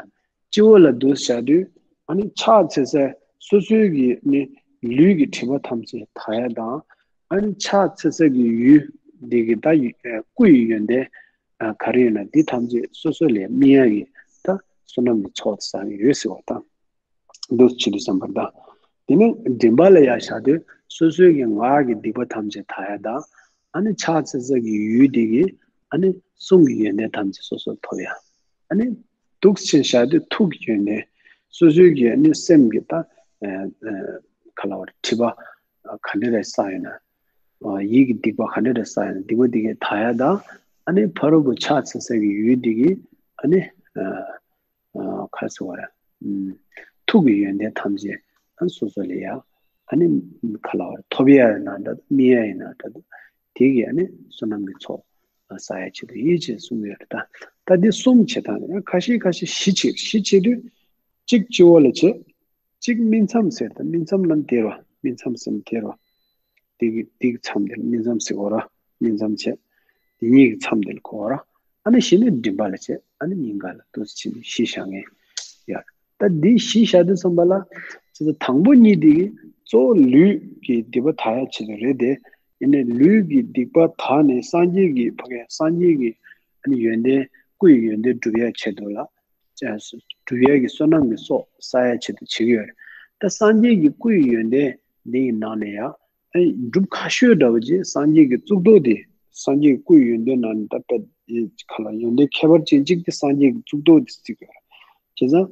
སྤྱི་བོ་ལ་འདུག་བྱ་དུས་ཨ་ནི་ཕྱག་འཚལ་ས་སོ་སོའི་གི་ནི་ལུས་ཀྱི་མགྲིན་པ་ཐམས་ཅད་དག་ཡ་དང་། ཨ་ནི་ཕྱག་འཚལ་ས་གི་ཡུལ་འདི་གི་ད་ཡུ་ཨ་སྐུ་ཡི་ཡོན་ཏན་ཨ་ག་རེ་ཡོད་ན་འདི་ཐམས་ཅད་སོ་སོ་ལ་སྨིན་ཡ་གི་ད་བསོད་ནམས་ཀྱི་ཚོགས་བསགས་ཡོད་ཟེར་བ་དང་། འདུག་བྱེད་དུས་ཙམ་པར་ད། དེ་ནས་མགྲིན་པ་ལ་ཡ་བཞག་དུས་སོ་སོའི་གི་ངག་གི་སྡིག་པ་ཐམས་ཅད་དག་ཡ་དང་། ཨ་ནི་ཕྱག་འཚལ་ས་གི་ཡུལ་དེ་གི་ཨ་ནི་གསུང་གི་ཡོན་ཏན་ཐམས་ཅད་སོ་སོར་ཐོབ་ཡ། ཨ་ནི་འདུག་བྱས་བཞག་དུས་ཐུགས་ཀྱི་ཡོན་ཏན། སོ་སོའི་གི་ཨ་ནི་སེམས་ཀྱི་ད་ཨ་ཨ་ག་ལ་བར་དྲི་བ་ག་འདྲ་རེ་བསགས་ཡོད་ན། ཨ་ཡིད་ཀྱི་སྡིག་པ་ག་འདྲ་རེ་བསགས་ཡོད་ན་སྡིག་པ་དེ་གི་དག་ཡ་དང་། ཨ་ནི་ཕ་རོལ་པོ་ཕྱག་འཚལ་ས་གི་ཡུལ་དེ་གི་ཨ་ནི་ཨ། ཨ་ག་རེ་ཟེར་བ་རེད། ཨུམ། ཐུགས་ཀྱི་ཡོན་ཏན་ཐམས་ཅད་ཨ་སོ་སོ་ལ་ཡ་ཨ་ནི་ག་ལ་བར་ཐོབ་ཡ་ཡིན་ན་འདྲ་སྨིན་ཡ་ཡིན་ན་འདྲ་འདུག་དེ་གི་ཨ་ནི་བསོད་ནམས་ཀྱི་ཚོགས་བསགས་ཡ་ཆེད་དུ་ཡིན་ཅེས་གསུངས་ཡོད་རེད་ད། ད་འདི་གསུམ་བྱེད་སྟངས་རེད། ཁ་ཤས་ཁ་ཤས་བཞི་བྱེད། བཞི་བྱེད་དུས་གཅིག་སྤྱི་བོ་ལ་བྱེད། གཅིག་སྨིན་མཚམས་ཟེར་ད་སྨིན་མཚམས་ལ་དེར་བ་སྨིན་མཚམས་སེམས་དེར་བ། དེ་གི་དེ་གི་མཚམས་དེར་སྨིན་མཚམས་ཟེར་གོ་ར། སྨིན་མཚམས་བྱས། དེ་གཉིས་ཀྱི་མཚམས་དེར་གོ་ར། ཨ་ནི་གཞི་ནས་མགྲིན་པ་ལ་བྱས། ཨ་ནི་སྙིང་ག་ལ་འདུག་སེ་བྱས་ནས་བཞི་བཞག་མཁན་ཡོད། ད་འདི་བཞི་བཞག་དུས་ཙམ་པ་ལ་ཅི་ད་དང་པོ་གཉིས་དེ་གི་གཙོ་བོ་ལུས་ཀྱི་སྡིག་པ་དག་ཡ་ཆེད་དུ་རེད་དེ། ཡིན་ནའི་ལུས་ཀྱི་སྡིག་པ་དག་ནས་སངས་རྒྱས་ཀྱི་ཕ་གི་སངས་རྒྱས་ཀྱི་ཨ་ནི་ཡོན་ཏན་སྐུ་ཡི་ཡོན་ཏན་སྒྲུབ་ཡ་ཆེད་དུ་ལ། སྒྲུབ་ཡས་ཀྱི་བསོད་ནམས་ཀྱི་ཚོགས་བསགས་ཡས་ཆེད་དུ་བྱེད་ཀྱི་ཡོད་རེད། ད་སངས་རྒྱས་ཀྱི་སྐུ་ཡི་ཡོན་ཏན་འདི་ཡི་ནང་ནས་ཡང་ཨེ་སྒྲུབ་ཁ་ཤོས་འདྲ་བོ་ཅིག་སངས་རྒྱས་ཀྱི་གཙུག་ཏོར་དེ་སངས་རྒྱས་ཀྱི་སྐུ་ཡི་ཡོན་ཏན་ནང་ནས་ད་དཔེ་ཁ་ལ་ཡོན་ཏན་ཁྱད་པར་ཅན་གཅིག་དེ་སངས་རྒྱས་ཀྱི་གཙུག་ཏོར་དེ་བརྩི་གི་ཡོད་རེད། བྱས་ཙང་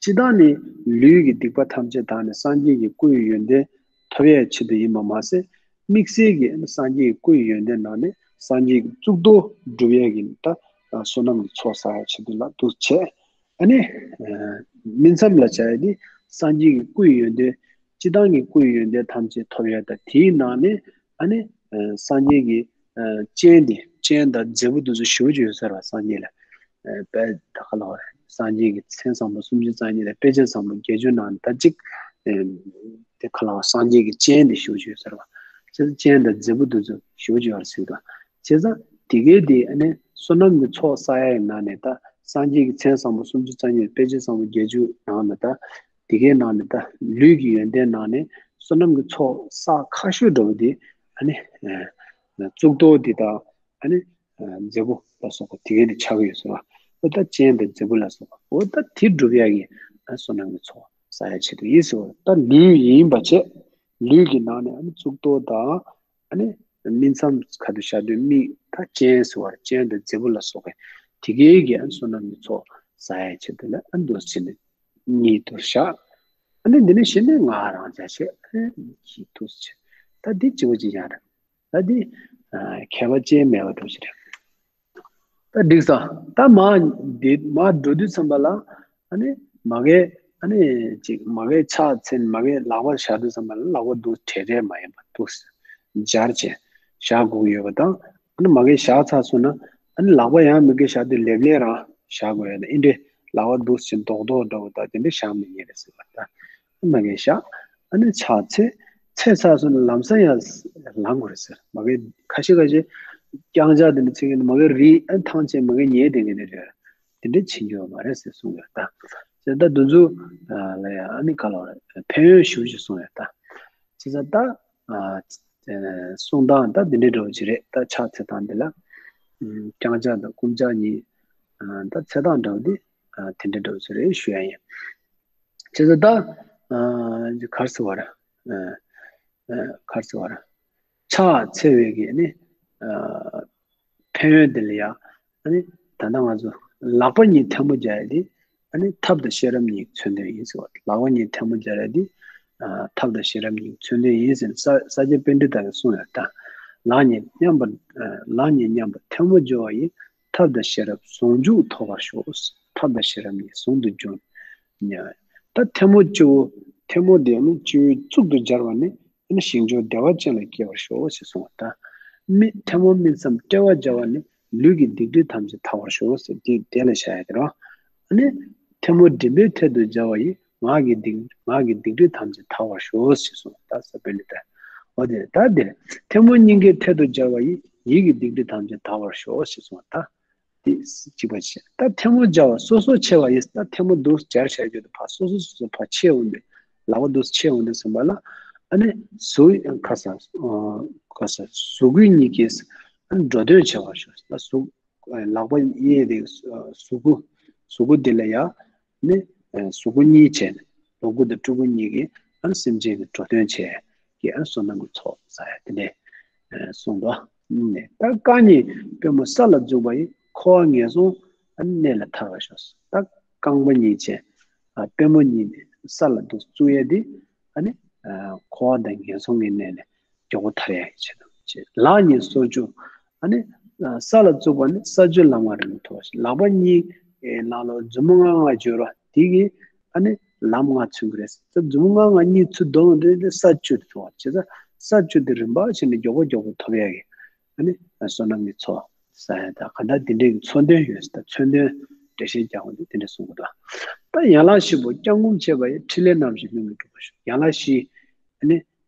སྤྱིར་བཏང་ནས་ལུས་ཀྱི་སྡིག་པ་ཐམས་ཅད་དག་ནས་སངས་རྒྱས་ཀྱི་སྐུ་ཡི་ཡོན་ཏན་ཐོབ་ཡས་ཆེད་དུ་ཡིན་པ་མ་ཟད། དམིགས་བསལ་གྱི་སངས་རྒྱས་ཀྱི་སྐུ་ཡི་ཡོན་ཏན་ནང་ནས་སངས་རྒྱས་ཀྱི་གཙུག་ཏོར་སྒྲུབ་ཡས་ཀྱི་ད་བསོད་ནམས་ཀྱི་ཚོགས་བསགས་ཡས་ཆེད་དུ་ལ་འདུག་བྱས། ཨ་ནི་སྨིན་མཚམས་ལ་བྱ་ཡས་དེ་ སངས་རྒྱས་ཀྱི་སྐུའི་ཡོན་ཏན། སྤྱི་བཏང་གི་སྐུའི་ཡོན་ཏན་ཐམས་ཅད་ཐོབ་ཡ་ད་དེའི་ནང་ནས་ཨ་ནི་སངས་རྒྱས་ཀྱི་སྤྱན་དེ་སྤྱན་དང་མཛད་པ་དེ་ཚོ་ཞེ་པོ་ཅིག་ཡོད་ས་རེད་བ། སངས་རྒྱས་ལ་དཔེ་ད་ག་ལ་བ་སངས་རྒྱས་ཀྱི་མཚན་བཟང་པོ་སུམ་ཅུ་རྩ་གཉིས་དང་དཔེ་བྱད་བཟང་པོ་བརྒྱད་ཅུ་ནང་ནས་ད་གཅིག་དེ་ག་ལ་བ་སངས་རྒྱས་ཀྱི་སྤྱན་དེ་ཞེ་པོ་ཅིག་ཡོད་ས་རེད་བ། བྱས་ཙང་སྤྱན་དང་མཛད་པ་དེ་ཚོ་ཞེ་པོ་ཅིག་ཡོད་རེད་ཟེར་གི་འདུག་བྱས་ཙང་དེ་གའི་དེ་ཨ་ནི་བསོད་ནམས་ཀྱི་ཚོགས་བསགས་ཡ་ཡི་ནང་ནས་ད་སངས་རྒྱས་ཀྱི་མཚན་བཟང་པོ་སུམ་ཅུ་རྩ་གཉིས་དཔེ་བྱད་བཟང་པོ་བརྒྱད་ཅུ་ནང་ནས་ད་དེ་གའི་ནང་ནས་ད་ལུས་ཀྱི་ཡོན་ཏན་ནང་ནས་བསོད་ནམས་ཀྱི་ཚོགས་བསགས་ཁག་ཤོས་འདྲ་བོ་དེ་ཨ་ནི་གཙུག་ཏོར་དེ་དང་ཨ་ནི་མཛད་པ་ལ་སོགས་པ་དེ་གའི་དེ་ཆགས་ཀྱི་ཡོད་ཟེར་བ། འོ་ད་སྤྱན་དང་མཛད་པ་ལ་སོགས་པ་འོ་ད་དེ་སྒྲུབ་ཡ་གི་བསོད་ནམས་ཀྱི་ཚོགས་བསགས་ཡ་ཆེད་དུ་ཡིན་ཟེར་བ། ད་ལུས་ཡིན་པ་བྱས་ལུས་ཀྱི་ནང་ནས་ཨ་ནི་གཙུག་ཏོར་དང་ཨ་ནི་སྨིན་མཚམས་ཁ་ཏུ་བཞག་དུས་མིག་ད་སྤྱན་ཟེར་བར་སྤྱན་དང་མཛད་པ་ལ་སོགས་པའི་དེ་གའི་གི་ཨ་ནི་བསོད་ནམས་ཀྱི་ཚོགས་བསགས་ཡ་ཆེད་དུ་ལ་ཨ་ནི་འདུག་ཟེར་ནས་གཉིས་དུ་བཞག་ཨ་ནི་འདི་ནས་གཞི་ནས་ང་རང་བྱ་ཆེད་ཨ་ནི་གཉིས་དུ་བྱེད། ད་འདི་གཅིག་པ་གཅིག་རྐྱང་རེད། ད་འདི་ཁྱད་པར་ཅན་མེད་པ་འདྲ་ཞིག་རེད། ད་འགྲིག་སོང་། ད་མར་འདི་མར་འགྲོ་དུས་ཙམ་པ་ལ་ཨ་ནི་མ་གིའི་ཨ་ནི་ཅིག་མ་གིའི་ཕྱག་འཚལ་མ་གིའི་ལག་པ་བཞག་དུས་ཙམ་པ་ལ་ལག་པ་འདུག་བྲལ་བྲལ་མ་ཡིན་པ་འདུག་སྦྱར་བྱས་བཞག་དགོས་ཀྱི་ཡོད་པ་དང་། ཨ་ནི་མ་གིའི་བཞག་ཚར་སོང་ན་ཨ་ནི་ལག་པ་ཡང་མ་གིའི་བཞག་དུས་ལེབ་ལེབ་རང་བཞག་དགོས་ཡོད་ན་ཨིན་འདྲེ་ལག་པ་འདུག་ཅིག་རྡོག་རྡོག་འདྲ་བོ་དང་དེ་འདྲ་བཞག་མི་ཉན་རེད་ཟེར་བ་ད། མ་གིའི་བཞག་ཨ་ནི་ཕྱག་འཚལ། འཚལ་ཚར་སོང་ན་ལམ་སང་ཡང་ལངས་དགོས་རེད་ཟེར། མ་གིའི་ཁ་ཤས་ཁ་ཤས་རྐྱང་ཕྱག་དེ་འདྲ་འཚལ་གྱི་ཡོད་ན་མ་གིའི་རིལ་ཨ་ཐང་ཆད་མ་གིའི་ཉལ་བསྡད་མཁན་དེ་འདྲ་དེ་འདྲ་བྱེད་རྒྱུ་ཡོད་མ་རེད་ཟེར་གསུངས་ཡོད་ད། བྱས་ཙང་ད་འདི་ཚོ་ལ་ཡང་ཨ་ནི་ག་ལ་བ་རེད་ཕན་ཡོན་ཞེ་པོ་ཅིག་གསུངས་ཡོད་ད། བྱས་ཙང་ད་གསུང་སྟངས་ད་འདི་འདྲ་འདྲ་བོ་ཅིག་རེད། ད་ཕྱག་འཚལ་སྟངས་འདི་ལ་རྐྱང་ཕྱག་དང་རྐུན་ཕྱག་གཉིས་ད་འཚལ་སྟངས་འདྲ་བོ་འདི་དེ་འདྲ་འདྲ་བོ་ཅིག་རེད་ཞུ་ཡ་ཡིན། བྱས་ཙང་ད་ག་རེ་ཟེར་བ་རེད། ག་རེ་ཟེར་བ་རེད། ཕྱག་འཚལ་བའི་གི་ནི་ཕན་ཡོན་དེ་ལ་ཡང་ཨ་ནི་ད་ལྟ་ང་ཚོ་ལག་པ་གཉིས་ཐལ་མོ་སྦྱར་ཡ་དེ་ཨ་ནི་ཐབས་དང་ཤེས་རབ་གཉིས་མཚོན་དོན་ཡིན་ཟེར་བ། ལག་པ་གཉིས་ཐལ་མོ་སྦྱར་ཡ་དེ་ཐབས་དང་ཤེས་རབ་གཉིས་མཚོན་དོན་ཡིན་ཟེར་ནས་ས་སྐྱ་པཎྜི་ཏ་གིས་གསུངས་ཡོད་ད། ལག་གཉིས་མཉམ་པར་ལག་གཉིས་མཉམ་པར་ཐལ་མོ་སྦྱོར་བ་ཡིས། ཐབས་དང་ཤེས་རབ་ཟུང་འཇུག་ཐོབ་པར་ཤོག་ཐབས་དང་ཤེས་རབ་གཉིས་ཟུང་དུ་འཇུག་ཉེ་བ། ད་ཐལ་མོ་སྤྱི་བོ། ཐལ་མོ་དེ་ནི་སྤྱི་བོའི་གཙུག་ཏུ་སྦྱར་བ་ནི་ནི་ཞིང་མཆོག་བདེ་བ་ཅན་ལ་སྐྱེ་བར་ཤོག་ཅེས་གསུངས་པ་དང་། མི་ཐལ་མོ་སྨིན་མཚམས་དཔྲལ་བར་སྦྱར་བ་ནི་ལུས་ཀྱི་སྡིག་སྒྲིབ་ཐམས་ཅད་དག་པར་ཤོག་ཟེར་དེ་དེ་ལ་བཞག་ཡ་དེ་རེད། ཨ་ནི་ཐལ་མོ་མགྲིན་པའི་ཐད་དུ་སྦྱར་བ་ཡིས་ངག་གི་སྡིག་ངག་གི་སྡིག་སྒྲིབ་ཐམས་ཅད་དག་པར་ཤོག་ཅེས་གསུངས་པ་དང་ས་པཎྜི་ཏ། འོ་དེ་ད་དེ་ཐལ་མོ་སྙིང་གའི་ཐད་དུ་སྦྱར་བ་ཡིས་ཡིད་ཀྱི་སྡིག་སྒྲིབ་ཐམས་ཅད་དག་པར་ཤོག་ཅེས་གསུངས་པ་དང་། དེ་གཅིག་པ་བྱས། ད་ཐལ་མོ་སྦྱར་བ་སོ་སོར་ཕྱེ་བ་ཡིས་ད་ཐལ་མོ་འདུག་སྦྱར་བྱ་རྒྱུ་དེ་ཕར་སོ་སོ་སོ་སོ་ཕར་ཕྱེ་འོང་དུས་ལག་པ་འདུག་ཕྱེ་འོང་དུས་ཙམ་པ་ལ་ཨ་ནི་གཟུགས་ཁ་ས་ཁ་ས་གཟུགས་སྐུ་གཉིས་ཀྱིས་ཨ་ནི་འགྲོ་དོན་བྱེད་པར་ཤོག་ད་གཟུགས་ལག་པ་གཡས་དེ་གཟུགས་སྐུ་གཟུགས་སྐུ་དེ་ལ་ཡ་ནི་གཟུགས་སྐུ་གཉིས་བྱས་ནས་ལོངས་སྐུ་དང་སྤྲུལ་སྐུ་གཉིས་ཀྱིས་ཨ་ནི་སེམས་ཅན་གྱི་འགྲོ་དོན་བྱས། ཀྱི་ཨ་བསོད་ནམས་ཀྱི་ཚོགས་བསགས་ཡ་དེ་འདྲས་གསུངས་འདུག་ནས་ད་རྐང་གཉིས་པུས་མོ་ས་ལ་བཙུགས་པ་ཡིས་འཁོར་བ་ངན་སོང་ཨ་གནས་ལས་ཐར་བར་ཤོག་ད་རྐང་པ་གཉིས་བྱས། ཨ་པུས་མོ་གཉིས་ནི་ས་ལ་འདུག་བཙུགས་ཡ་དེ་ཨ་ནི་འཁོར་བ་དང་ངན་སོང་གི་གནས་ལས་མགྱོགས་པོ་ཐར་ཡ་གི་ཆེད་དུ་བྱས། ལག་གཉིས་སོར་བཅུ། ཨ་ནི་ས་ལ་བཙུགས་པ་ནི་ས་བཅུ་ལམ་ལྔ་རིང་དུ་ཐོབ་པ་ཞིག་ལག་པ་གཉིས་ནང་ལོགས་མཛུབ་མོ་ལྔ་ལྔ་སྦྱོར་བ་དེ་གིས་ཨ་ནི་ལམ་ལྔ་མཚོན་གྱི་རེད། ས་མཛུབ་མོ་ལྔ་ལྔ་གཉིས་ཚུར་བསྡོམས་དེ་ནི་ས་བཅུ་དེ་ཐོབ་པ་བྱས་ཙང་ས་བཅུ་དེ་རིམ་པ་བྱས་ནས་མགྱོགས་པོ་མགྱོགས་པོ་ཐོབ་ཡ་གི་ཨ་ནི་བསོད་ནམས་ཀྱི་ཚོགས་བསགས་ཡ་དང་གང་ལྟར་དེ་འདྲའི་མཚོན་དོན་ཡོད་ཟེར། ད་མཚོན་དོན་འགྲེལ་བཤད་རྒྱག་འོང་དུས་དེ་འདྲ་གསུང་གི་འདུག་ད་ཡན་ལག་བཞི་པོ་བརྐྱང་བསྐུམ་བྱས་པ་ཡིས་ཕྲིན་ལས་རྣམ་བཞི་ལྷུན་གྱིས་གྲུབ་པར་ཤོག་ཡན་ལག་བཞི། ཨ་ནི།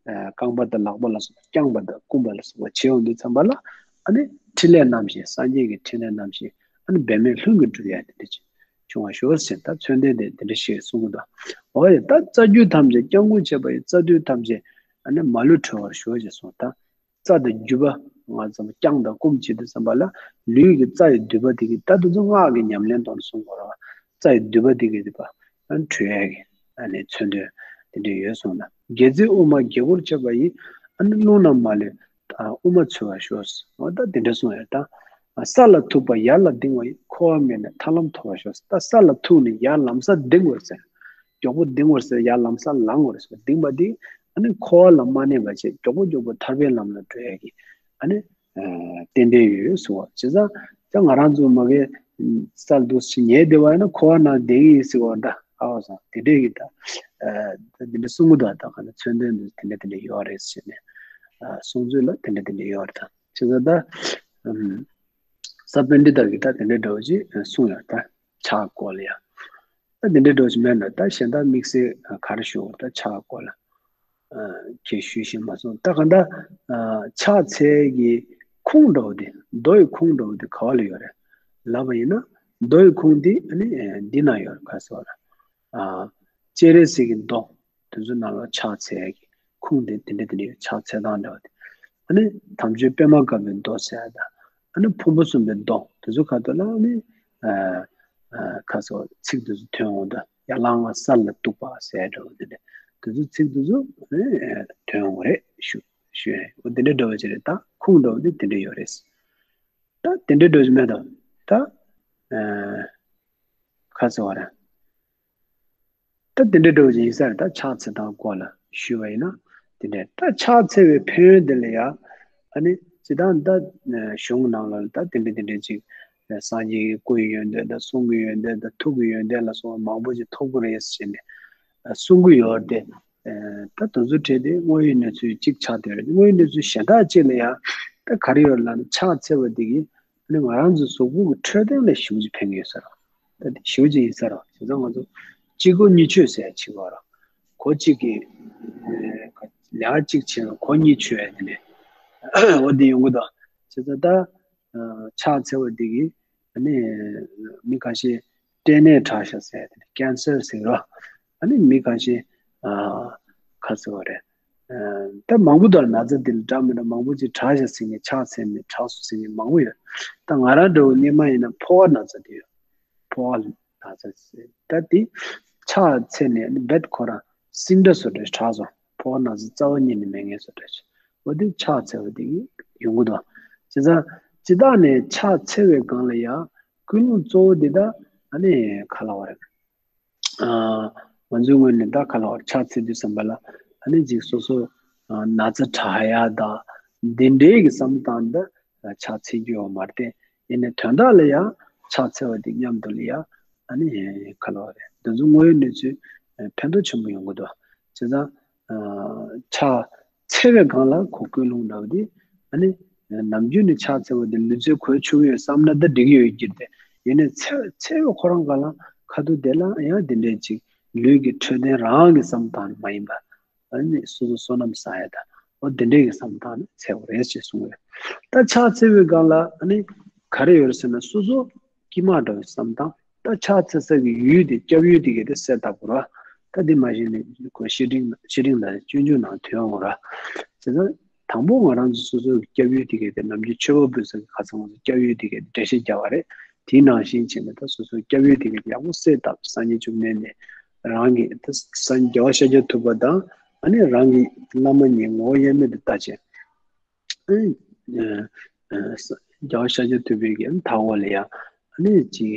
རྐང་པ་དང་ལག་པ་ལ་སོགས་པ་བརྐྱངས་པ་དང་བསྐུམ་པ་ལ་སོགས་པ་བྱེད་འོང་དུས་ཙམ་པ་ལ། ཨ་ནི། ཕྲིན་ལས་རྣམ་བཞི་སངས་རྒྱས་ཀྱི་ཕྲིན་ལས་རྣམ་བཞི། ཨ་ནི་འབད་མེད་ལྷུན་གྱིས་གྲུབ་ཡ་དེ་འདྲ་ཅིག་བྱུང་བར་ཤོག་ཟེར་ད་མཚོན་དོན་དེ་དེ་འདྲ་ཞིག་གསུང་གི་འདུག་འོ་ཡ་ད་རྩ་རྒྱུད་ཐམས་ཅད་བརྐྱང་བསྐུམ་བྱས་པ་ཡི་རྩ་རྒྱུད་ཐམས་ཅད་ཨ་ནི་མ་ལུས་གྲོལ་བར་ཤོག་ཅེས་གསུངས་ད། རྩ་དང་རྒྱུད་པ་ང་ཚོ་བརྐྱང་དང་བསྐུམ་བྱེད་དུས་ཙམ་པ་ལ་ལུས་ཀྱི་རྩ་ཡི་མདུད་པ་དེ་གིས་ད་དུང་སྔགས་ཀྱི་ཉམས་ལེན་དང་གསུང་དགོས་ར་བ། རྩ་ཡི་མདུད་པ་དེ་གིས་དེ་པ་ཨ་ནི་གྲོལ་ཡ་གི་ཨ་ནི་མཚོན་དོན་དེ་འདྲ་ཡོད་གསུངས་ན། སྒལ་ཚིགས་དབུ་མ་དགྱེ་སྒོར་བྱས་པ་ཡིས་ཨ་ནི་རླུང་རྣམས་མ་ལུས་དབུ་མ་ཚུད་པར་ཤོག་འོ་ད་དེ་འདྲ་གསུངས་ཡོད་ད། ས་ལ་ཐུག་པ་ཡར་ལ་ལྡིང་བ་ཡིས་འཁོར་བ་མེད་ནས་ཐར་ལམ་ཐོབ་པར་ཤོག་ད་ས་ལ་ཐུག་ནས་ཡར་ལམ་སང་ལྡིང་དགོས་ཟེར། མགྱོགས་པོ་ལྡིང་དགོས་ཟེར་ཡར་ལམ་སང་ལངས་དགོས་ཟེར་ལྡིང་པ་དེ་ཨ་ནི་འཁོར་བ་ལ་མ་གནས་པ་བྱས་མགྱོགས་པོ་མགྱོགས་པོ་ཐར་པའི་ལམ་ལ་འགྲོ་ཡ་གི་ཨ་ནི། ཏན་ཏན་ཡོད་ཟེར་བ། བྱས་ཙང་ད་ང་རང་ཚོ་མ་གིའི་ས་ལ་འདུག་སེ་ཉལ་བསྡད་པ་ཡིན་ན་འཁོར་བ་ནང་བསྡད་ཀྱི་ཡིན་ཟེར་བ་འདྲ། ཨའོ་སང་དེ་འདྲས་ཀྱི་ད་ཨ་ད་དེ་འདྲས་གསུང་གི་འདུག་ད་ག་ན་མཚོན་དོན་དེ་འདྲས་དེ་འདྲས་ཡོད་རེད་ཟེར་ནས་ཨ་གསུང་ཚུལ་ལ་དེ་འདྲས་དེ་འདྲས་ཡོད་རེད། ད་བྱས་ཙང་ད་ཨམ། ས་པཎྜི་ཏ་གིས་ད་དེ་འདྲའི་འདྲ་བོ་ཅིག་གསུངས་ཡོད་ད། ཕྱག་སྐོར་ལ་ཡ། ད་དེ་འདྲའི་འདྲ་བོ་ཅིག་མེད་ན་ད་གཞན་དག་དམིགས་བསལ་ག་རེ་ཞུ་དགོས་ད་ཕྱག་སྐོར་ལ། ཁྱེད་ཞུས་ཤིག་མ་སོང་ད་ག་ད། ཕྱག་འཚལ་གྱི་ཁུངས་འདྲ་བོ་དེ་རྡོ་ཡི་ཁུངས་འདྲ་བོ་དེ་ག་བ་ལ་ཡོད་རེད། ལབ་པ་ཡིན་ན་རྡོ་ཡི་ཁུངས་དེ་ཨ་ནི་འདི་ན་ཡོད་རེད་ག་སོགས་ར། སྤྱན་རས་གཟིགས་ཀྱི་མདོ། དེ་ཚོ་ནང་ལ་ཕྱག་འཚལ་གྱི་ཁུངས་དེ་དེ་འདྲ་དེ་འདྲ་ཡོད་ཕྱག་འཚལ་སྟངས་འདྲ་བ་དེ། ཨ་ནི་དམ་ཆོས་པད་མ་དཀར་པོའི་མདོ་ཟེར་ཡ་དང་། ཨ་ནི་ཕུང་པོ་གསུམ་པའི་མདོ་དེ་ཚོ་ཁ་ཐོག་ལ་ཨ་ནི་ཁ་སོགས་ཚིག་དེ་ཚོ་ཐོན་འོང་དང་ཡར་ལངས་ས་ལ་གཏུགས་པ་ཟེར་འདྲ་བ་དེ་འདྲ་དེ་ཚོ་ཚིག་དེ་ཚོ་ཨ་ནི་ཐོན་འོང་རེད་ཞུ་ཞུ་ཡ་ཡོད་དེ་འདྲ་འདྲ་བ་ཅིག་རེད་ད་ཁུངས་འདྲ་བ་དེ་དེ་འདྲ་ཡོད་རེད། ད་དེ་འདྲ་འདྲ་བ་ཅིག་མེད་དང་ད་ཁ་སོགས་ར། ད་དེ་འདྲའི་འདྲ་བོ་ཅིག་ཡིན་ས་རེད་ད་ཕྱག་འཚལ་སྟངས་སྐོར་ལ་ཞུས་པ་ཡིན་ན་དེ་འདྲའི་ད་ཕྱག་འཚལ་བའི་ཕན་ཡོན་དེ་ལ་ཡ་ཨ་ནི་སྤྱིར་བཏང་ད་གཞུང་ནང་ལ་ད་དེ་འདྲ་དེ་འདྲ་ཅིག་སངས་རྒྱས་ཀྱི་སྐུ་ཡི་ཡོན་ཏན་དང་གསུང་གི་ཡོན་ཏན་དང་ཐུགས་ཀྱི་ཡོན་ཏན་ལ་སོགས་པ་མང་པོ་ཅིག་ཐོབ་ཀྱི་རེད་ཟེར་ནས་གསུང་གི་ཡོད་དེ་ད་དེ་ཚོ་བྲིས་ཏེ་དངོས་ཡོད་གནས་ཚུལ་གཅིག་ཆགས་བསྡད་ཡོད་རེད། དངོས་ཡོད་གནས་ཚུལ་གཞན་དག་ཅིག་ལ་ཡ་ད་ག་རེ་ཡོད་ལབ་ན་ཕྱག་འཚལ་བ་དེ་གིས་ཨ་ནི་ང་རང་ཚོའི་གཟུགས་པོ་གི་འཕྲོད་བསྟེན་ལ་ཞེ་པོ་ཅིག་ཕན་གྱི་ཡོད་ས་རེད། ད་དེ་ཞེ་པོ་ཅིག་ཡིན་ས་རེད། བྱས་ཙང་ང་ཚོ་གཅིག་གོ་གཉིས་ཆོད་ཟེར་ཡ་ཅིག་ཡོད་རེད། གོ་གཅིག་གིས་ལས་ཀ་གཅིག་བྱས་ན་གོ་གཉིས་ཆོད་ཡ་དེ་ནས་འོ་དེ་ཡོང་གི་འདུག་བྱས་ཙང་ད་ཕྱག་འཚལ་བ་དེ་གིས་ཨ་ནི་མི་ཁ་ཤས་སྐྲན་ནད་དྲག་ཤག་ཟེར་ཡ་དེ་ནས་ཀན་སར་ཟེར་རོ། ཨ་ནི་མི་ཁ་ཤས་ཁ་ཟེར་བ་རེད། ད་མང་པོ་དང་ན་ཚ་འདི་ལ་འདྲ་མི་འདྲ་མང་པོ་ཅིག་དྲག་ཤག་ཟེར་མཁན་ཕྱག་འཚལ་ནས་དྲག་སོང་ཟེར་མཁན་མང་པོ་ཡོད། ད་ང་རང་འདྲ་བོ་སྔོན་མ་ཡིན་ན་ཕོ་བ་ན་ཚ་དེ་ཡོད། ཕོ་བ་ན་ཚ་ཟེར་ད་དེ་ཕྱག་འཚལ་ནས་རྦད་ཁོ་རང་སིང་སྒྲ་བཟོ་འདྲ་དྲག་སོང་། ཕོ་བ་ན་ཚ་རྩ་བ་ཉིད་ནས་མེད་མཁན་བཟོ་འདྲ་ཞིག་འོ་དེ་ཕྱག་འཚལ་བ་དེ་ཡོང་གི་འདུག་བྱས་ཙང་སྤྱིར་བཏང་ནས་ཕྱག་འཚལ་བའི་སྒང་ལ་ཡང་ཀུན་སློང་གཙོ་བོ་འདི་ད་ཨ་ནི་ག་ལ་བ་རེད། ང་ཚོའི་ངོས་ནས་ད་ག་ལ་བར་ཕྱག་འཚལ་དུས་ཙམ་པ་ལ་ཨ་ནི་ཅིག་སོ་སོ་ན་ཚ་དྲག་ཡ་དང་འདི་འདྲའི་གི་བསམ་བློ་བཏང་ད་ཕྱག་འཚལ་རྒྱུ་ཡོད་མ་རེད་དེ། ཡིན་ནའི་དོན་དག་ལ་ཡང་ཕྱག་འཚལ་བ་དེ་མཉམ་དུ་ལ་ཡང་ཨ་ནི་ག་ལ་བ་རེད། འདི་ཚོ་དངོས་ཡོད་གནས་ཚུལ་ཕན་ཐོགས་ཆེན་པོ་ཡོང་གི་འདུག་བྱས་ཙང་ཕྱག་འཚལ་བའི་སྒང་ལ་ཁོ་ཀུན་སློང་འདྲ་བ་དེ་ཨ་ནི་ནམ་རྒྱུན་ནས་ཕྱག་འཚལ་བ་དེ་ལུས་རྩལ་གོ་ཆོད་ཡོད་བསམ་ན་ད་འགྲིག་གི་ཡོད་ཀྱི་རེད་དེ། ཡིན་ནའི་འཚལ་འཚལ་བའི་ཁོ་རང་སྒང་ལ་ཁ་ཐུག་དེ་ལ་ཡང་དེ་འདྲའི་ཅིག་ལུས་ཀྱི་འཕྲོད་བསྟེན་རང་གི་བསམ་སྟངས་མ་ཡིན་པ། ཨ་ནི་སོ་སོ་བསོད་ནམས་བསགས་ཡ་དང་འོ་དེ་འདྲའི་གི་བསམ་སྟངས་ནི་འཚལ་བ་རེད་ཅེས་གསུངས་ཡོད། ད་ཕྱག་འཚལ་བའི་སྒང་ལ་ཨ་ནི་ག་རེ་ཡོད་རེད་ཟེར་ན་སོ་སོ་དཀྱིལ་མ་འདྲ་བའི་བསམ་སྟངས་ད་ཕྱག་འཚལ་ས་གི་ཡུལ་དེ་སྐྱབས་ཡུལ་དེ་གའི་དེ་གསལ་བཏབ་དགོས་ར། ད་དེ་མ་གཞི་ནས་ཁོ་བཤེས་སྤྲིང་བཤེས་སྤྲིང་དང་སྤྱོད་འཇུག་ནང་ཐོན་ཡོང་ར། བྱས་ཙང་དང་པོ་ང་རང་ཚོ་སོ་སོའི་སྐྱབས་ཡུལ་དེ་གའི་དེ་ནམ་རྒྱུན་མཆོད་པ་འབུལ་ས་གི་ཁ་སང་ང་ཚོ་སྐྱབས་ཡུལ་དེ་གའི་འགྲེལ་བཤད་རྒྱག་པ་རེད། དེའི་ནང་བཞིན་བྱས་ནས་ད་སོ་སོའི་སྐྱབས་ཡུལ་དེ་གའི་ཡག་པོ་གསལ་བཏབ་སངས་རྒྱས་བཅོམ་ལྡན་འདས་རང་གི་ད་སངས་རྒྱལ་བ་ཤཱཀྱ་ཐུབ་པ་དང་ཨ་ནི་རང་གི་བླ་མ་གཉིས་ངོ་བོ་དབྱེར་མེད་དུ་ལྟ་བྱས། ཨ་ནི་རྒྱལ་བ་ཤཱཀྱ་ཐུབ་པའི་གི་མཐའ་འཁོར་ལ་ཡང་ཨ་ནི་ཅིག་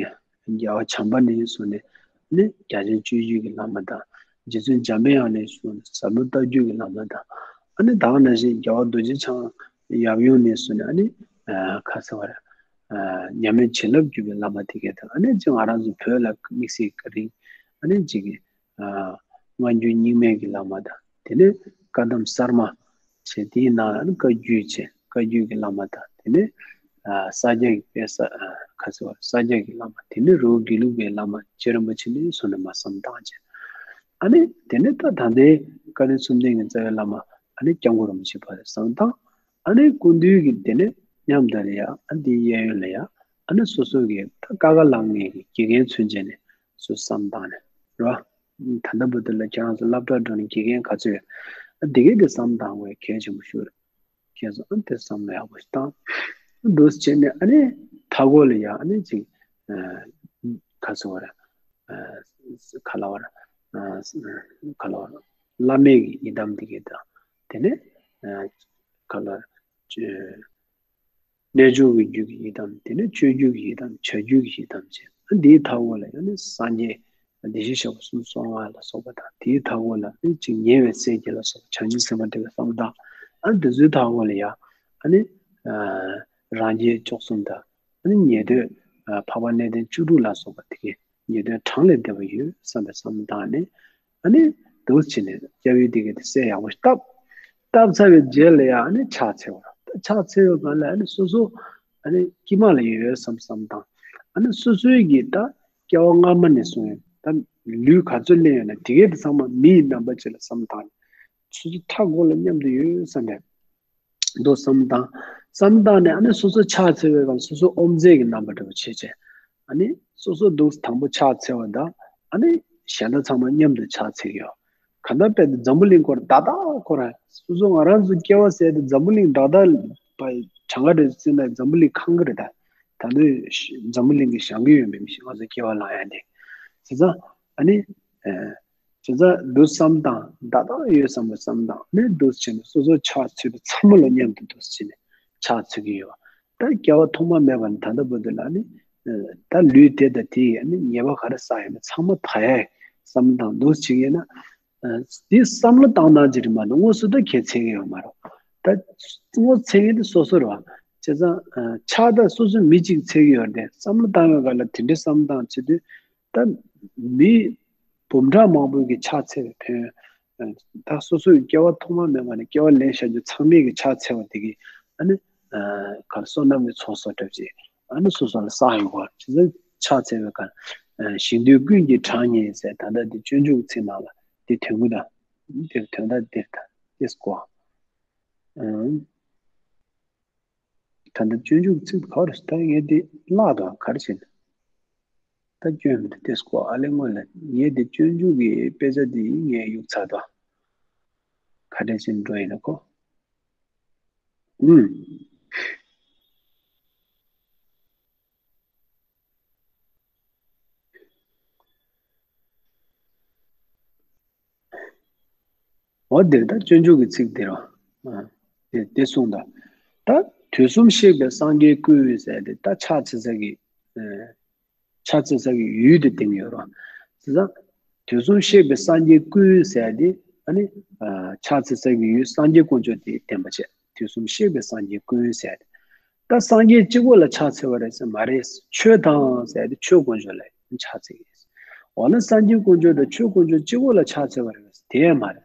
རྒྱལ་བ་བྱམས་པ་ནས་བཟུང་ནས་ཨ་ནི་རྒྱ་ཆེན་སྤྱོད་བརྒྱུད་ཀྱི་བླ་མ་དང་རྗེ་བཙུན་འཇམ་པའི་དབྱངས་ནས་བཟུང་ནས་ཟབ་མོ་ལྟ་བརྒྱུད་ཀྱི་བླ་མ་དང་ཨ་ནི་ད་ག་ནང་བཞིན་རྒྱལ་བ་རྡོ་རྗེ་འཆང་ཡབ་ཡུམ་ནས་བཟུང་ནས་ཨ་ནི་ཁ་ཚ་བར་ཉམས་མེད་བྱིན་རླབས་བརྒྱུད་པའི་བླ་མ་དེ་གས་དང་ཨ་ནི་ཅིག་ང་རང་ཚོ་བོད་ལ་དམིགས་བསལ་བཀའ་དྲིན་ཨ་ནི་ཅིག་གི་སྔ་འགྱུར་རྙིང་མའི་གི་བླ་མ་དང་དེ་ནས་བཀའ་གདམས་གསར་མ་བྱས་དེའི་ནང་ལ་ནི་བཀའ་བརྒྱུད་བྱས་བཀའ་བརྒྱུད་ཀྱི་བླ་མ་དང་དེ་ནས་ས་སྐྱ་གི་དཔེ་ས་ཁ་ཚོ་ས་སྐྱ་གི་བླ་མ་དེ་ནས་རི་བོ་དགེ་ལུགས་པའི་བླ་མ་རྗེ་རིན་པོ་ཆེ་ནས་བཟུང་ནས་མར་བསམ་བཏང་བྱས་ཨ་ནི་དེ་ནས་ད་ད་ལྟའི་བཀའ་དྲིན་གསུམ་ལྡན་གྱི་རྩ་བའི་བླ་མ་ཨ་ནི་སྐྱབས་མགོན་རིན་པོ་ཆེ་བར་བསམ་བཏང་ཨ་ནི་སྐུ་མདུན་གྱི་དེ་ནས་མཉམ་དུ་ལ་ཡ་ཨ་འདིའི་གཡས་གཡོན་ལ་ཡ་ཨ་ནི་སོ་སོ་གི་ད་ཀ་ཁ་ལངས་མཁན་གྱི་དགེ་རྒན་ཚུན་ཆད་ནས་སུ་བསམ་བཏང་ནས་རོ། ད་ལྟ་བར་དུ་ལ་ཁྱེད་རང་ཚོ་སློབ་གྲྭར་འགྲོ་ནས་དགེ་རྒན་ག་ཚོད་ཡོད། འདི་གའི་དེ་བསམ་བཏང་དགོས་གལ་ཆེན་པོ་ཞིག་རེད། ཁྱེད་ཚོ་ཨ་དེ་བསམ་བློ་ཡག་པོ་ཞིག་བཏང་། འདུག་སེ་བྱས་ནས་ཨ་ནི་མཐའ་འཁོར་ལ་ཡ་ཨ་ནི་ཅིག་ག་ཚོད་རེད། ག་ལ་བར་ག་ལ་བར་བླ་མེད་ཀྱི་ཡི་དམ་འདི་གའི་དང་དེ་ནས་ག་ལ་བར། རྣལ་འབྱོར་གྱི་རྒྱུད་ཀྱི་ཡི་དམ་དེ་ནས་སྤྱོད་རྒྱུད་ཀྱི་ཡི་དམ་བྱ་རྒྱུད་ཀྱི་ཡི་དམ་བཅས་ཨ་འདིའི་མཐའ་འཁོར་ལ་ཡང་ནི་སངས་རྒྱས་བདེ་གཤེགས་ཞབས་གསུམ་གསང་སྔགས་ལ་སོགས་པ་དང་དེའི་མཐའ་འཁོར་ལ་ནི་ཅིག་ཉེ་བའི་སྲས་བརྒྱད་ལ་སོགས་པ་བྱང་ཆུབ་སེམས་དཔའ་དེ་ག་བསམ་དང་ཨ་འདི་ཚོའི་མཐའ་འཁོར་ལ་ཡང་ཨ་ནི་རང་རྒྱལ་བཅུ་གསུམ་དང་ཨ་ནི་ཉེ་དུ་འཕགས་པ་གནས་བརྟན་བཅུ་དྲུག་ལ་སོགས་པ་དེ་གའི་ ཉེས་དོན་གྲངས་ལས་འདས་པ་ཡོད་བསམ་པའི་བསམ་བློ་བཏང་ནས། ཨ་ནི་འདུག་བྱས་ནས་སྐྱབས་ཡུལ་དེ་གའི་དེ་གསལ་ཡག་པོ་ཞིག་བཏབ། བཏབ་ཚར་བའི་རྗེས་ལ་ཡང་ཨ་ནི་ཕྱག་འཚལ་བ། ད་ཕྱག་འཚལ་བའི་སྒང་ལ་ཨ་ནི་སོ་སོ་ཨ་ནི་དཀྱིལ་མ་ལ་ཡོད་བསམ་བསམ་བཏང་། ཨ་ནི་སོ་སོའི་གི་ད་སྐྱེ་བ་སྔ་མ་ནས་བཟུང་ད་ལུས་ག་ཚོད་ལེན་ཡོད་ན་དེ་གའི་དེ་ཚང་མ་མི་ཡི་རྣམ་པ་ཅིག་ལ་བསམ་བཏང་། སོ་སོ་མཐའ་འཁོར་ལ་མཉམ་དུ་ཡོད་བསམ་པའི་འདུག་བསམ་བཏང་། བསམ་བཏང་ནས་ཨ་ནི་སོ་སོ་ཕྱག་འཚལ་བའི་སྒང་སོ་སོ་ཨོམ་རྫས་ཀྱི་རྣམ་པ་འདྲ་པོ་བྱས་བྱས། ཨ་ནི་སོ་སོ་འདུག་དང་པོ་ཕྱག་འཚལ་བ་དང་ཨ་ནི་གཞན་དག་ཚང་མ་མཉམ་དུ་ཕྱག་འཚལ་གྱི་ཡོད། གང་ལྟར་དཔེ་དེ་འཛམ་བུ་གླིང་སྐོར་བརྡ་དག་ཁོ་རང་སོ་སོ་ང་རང་ཚོ་སྐྱེ་བ་ཟེར་དེ་འཛམ་བུ་གླིང་བརྡ་དག་པ་གྲངས་ཀ་རེ་བརྩིས་ན་འཛམ་བུ་གླིང་གང་གི་རེད་ད། ད་དུང་འཛམ་བུ་གླིང་གི་བཞེངས་ཀྱི་ཡོད་མེད་མི་ཤེས་ང་ཚོ་སྐྱེ་བ་ལང་ཡ་དེ། བྱས་ཙང་ཨ་ནི། བྱས་ཙང་འདུག་བསམ་དང་བརྡ་དག་ཡོད་བསམ་པ་བསམ་དང་ནི་འདུག་བྱས་ནས་སོ་སོ་ཕྱག་འཚལ་བའི་ཚང་མ་ལ་མཉམ་དུ་འདུག་བྱས་ནས་ཕྱག་འཚལ་གྱི་ཡོད། ད་སྐྱེ་བ་ཐོག་མ་མེད་པ་ནས་ད་ལྟ་བར་དུ་ལ་ནི་ད་ལུས་དེ་དང་དེ་ཡི་ནི་ཉེས་པ་ག་རེ་བསགས་ཡོད་ན་ཚང་མ་དག་ཡ་བསམ་དང་འདུག་བྱེད་ཀྱི་ཡིན་ན། དེ་བསམ་བློ་བཏང་སྟངས་ཅིག་རེད་མ་གཏོགས་དངོས་སུ་ད་ཁྱེད་འཚོལ་གྱི་ཡོད་མ་རེད། ད་དངོས་འཚོལ་མཁན་དེ་སོ་སོ་རེད་བ། བྱས་ཙང་ཕྱག་ད་སོ་སོ་མི་གཅིག་འཚོལ་གྱི་ཡོད་རེད་དེ་བསམ་བློ་བཏང་བའི་སྒང་ལ་དེ་འདྲའི་བསམ་བློ་བཏང་བྱེད་དུས། ད་མི་འབུམ་ཕྲག་མང་པོའི་གི་ཕྱག་འཚལ་བའི་ཕན་ཡོན། ད་སོ་སོའི་སྐྱེ་བ་ཐོག་མ་མེད་པ་ནས་སྐྱེ་བ་ལེན་བཞག་རྒྱུ་ཚང་མས་གི་ཕྱག་འཚལ་བ་དེ་གི་ཨ་ནི་གར་བསོད་ནམས་ཀྱི་ཚོགས་གསོག་གྲབས་ཅིག་ཨ་ནི་སོ་སོ་ལ་བསགས་ཡོང་གི་བ་རེད། བྱས་ཙང་ཕྱག་འཚལ་བའི་སྒང་ཞིང་དུས་ཀུན་གྱི་གྲངས་སྙེད་ཟེར་ད་ལྟ་འདི་སྤྱོད་འཇུག་གི་ཚིག་ནང་ལ་འདི་དོན་གུ་དང་འདིར་དོན་དག་འདིར་དང་ཏེས་གོ། ད་ལྟ་སྤྱོད་འཇུག་ཚིག་ག་རེ་ད་ངས་འདི་བཀླགས་དང་ག་རེ་བྱེད། ད་སྐྱོན་མི་འདུག་ཏེས་གོ་ཨ་ལེ་སྔོན་ལ་ངས་འདི་སྤྱོད་འཇུག་གི་དཔེ་ཆ་འདི་ངས་གཡུག་ཚར་དང་ག་འདྲ་བྱེད་འགྲོ་ཡིན་ན་གོ། ཨུམ། འོ་འདིར་ད་སྤྱོད་འཇུག་གི་ཚིག་འདིར་བ། དེ་དེ་གསུངས་ད། ད་དུས་གསུམ་གཤེགས་པའི་སངས་རྒྱས་ཀུན་ཟེར་ཏེ་ད་ཕྱག་འཚལ་ས་གི་ཕྱག་འཚལ་ས་གི་ཡུལ་དེ་སྟེང་ཡོད་ར། དེ་ད་དུས་གསུམ་གཤེགས་པའི་སངས་རྒྱས་ཀུན་ཟེར་ཏེ་ཨ་ནི་ཕྱག་འཚལ་ས་གི་ཡུལ་སངས་རྒྱས་དཀོན་མཆོག་དེ་བསྟན་པ་བྱས། དུས་གསུམ་གཤེགས་པའི་སངས་རྒྱས་ཀུན་ཟེར་ཏེ། ད་སངས་རྒྱས་གཅིག་པོ་ལ་ཕྱག་འཚལ་བ་རེད་ཟེར་མ་རེད། ཆོས་དང་ཟེར་ཏེ་ཆོས་དཀོན་མཆོག་ལ་ཕྱག་འཚལ་གྱི་ཡིན། འོ་ན་སངས་རྒྱས་དཀོན་མཆོག་དང་ཆོས་དཀོན་མཆོག་གཅིག་པོ་ལ་ཕྱག་འཚལ་བ་རེད་ཟེར་དེ་ཡང་མ་རེད།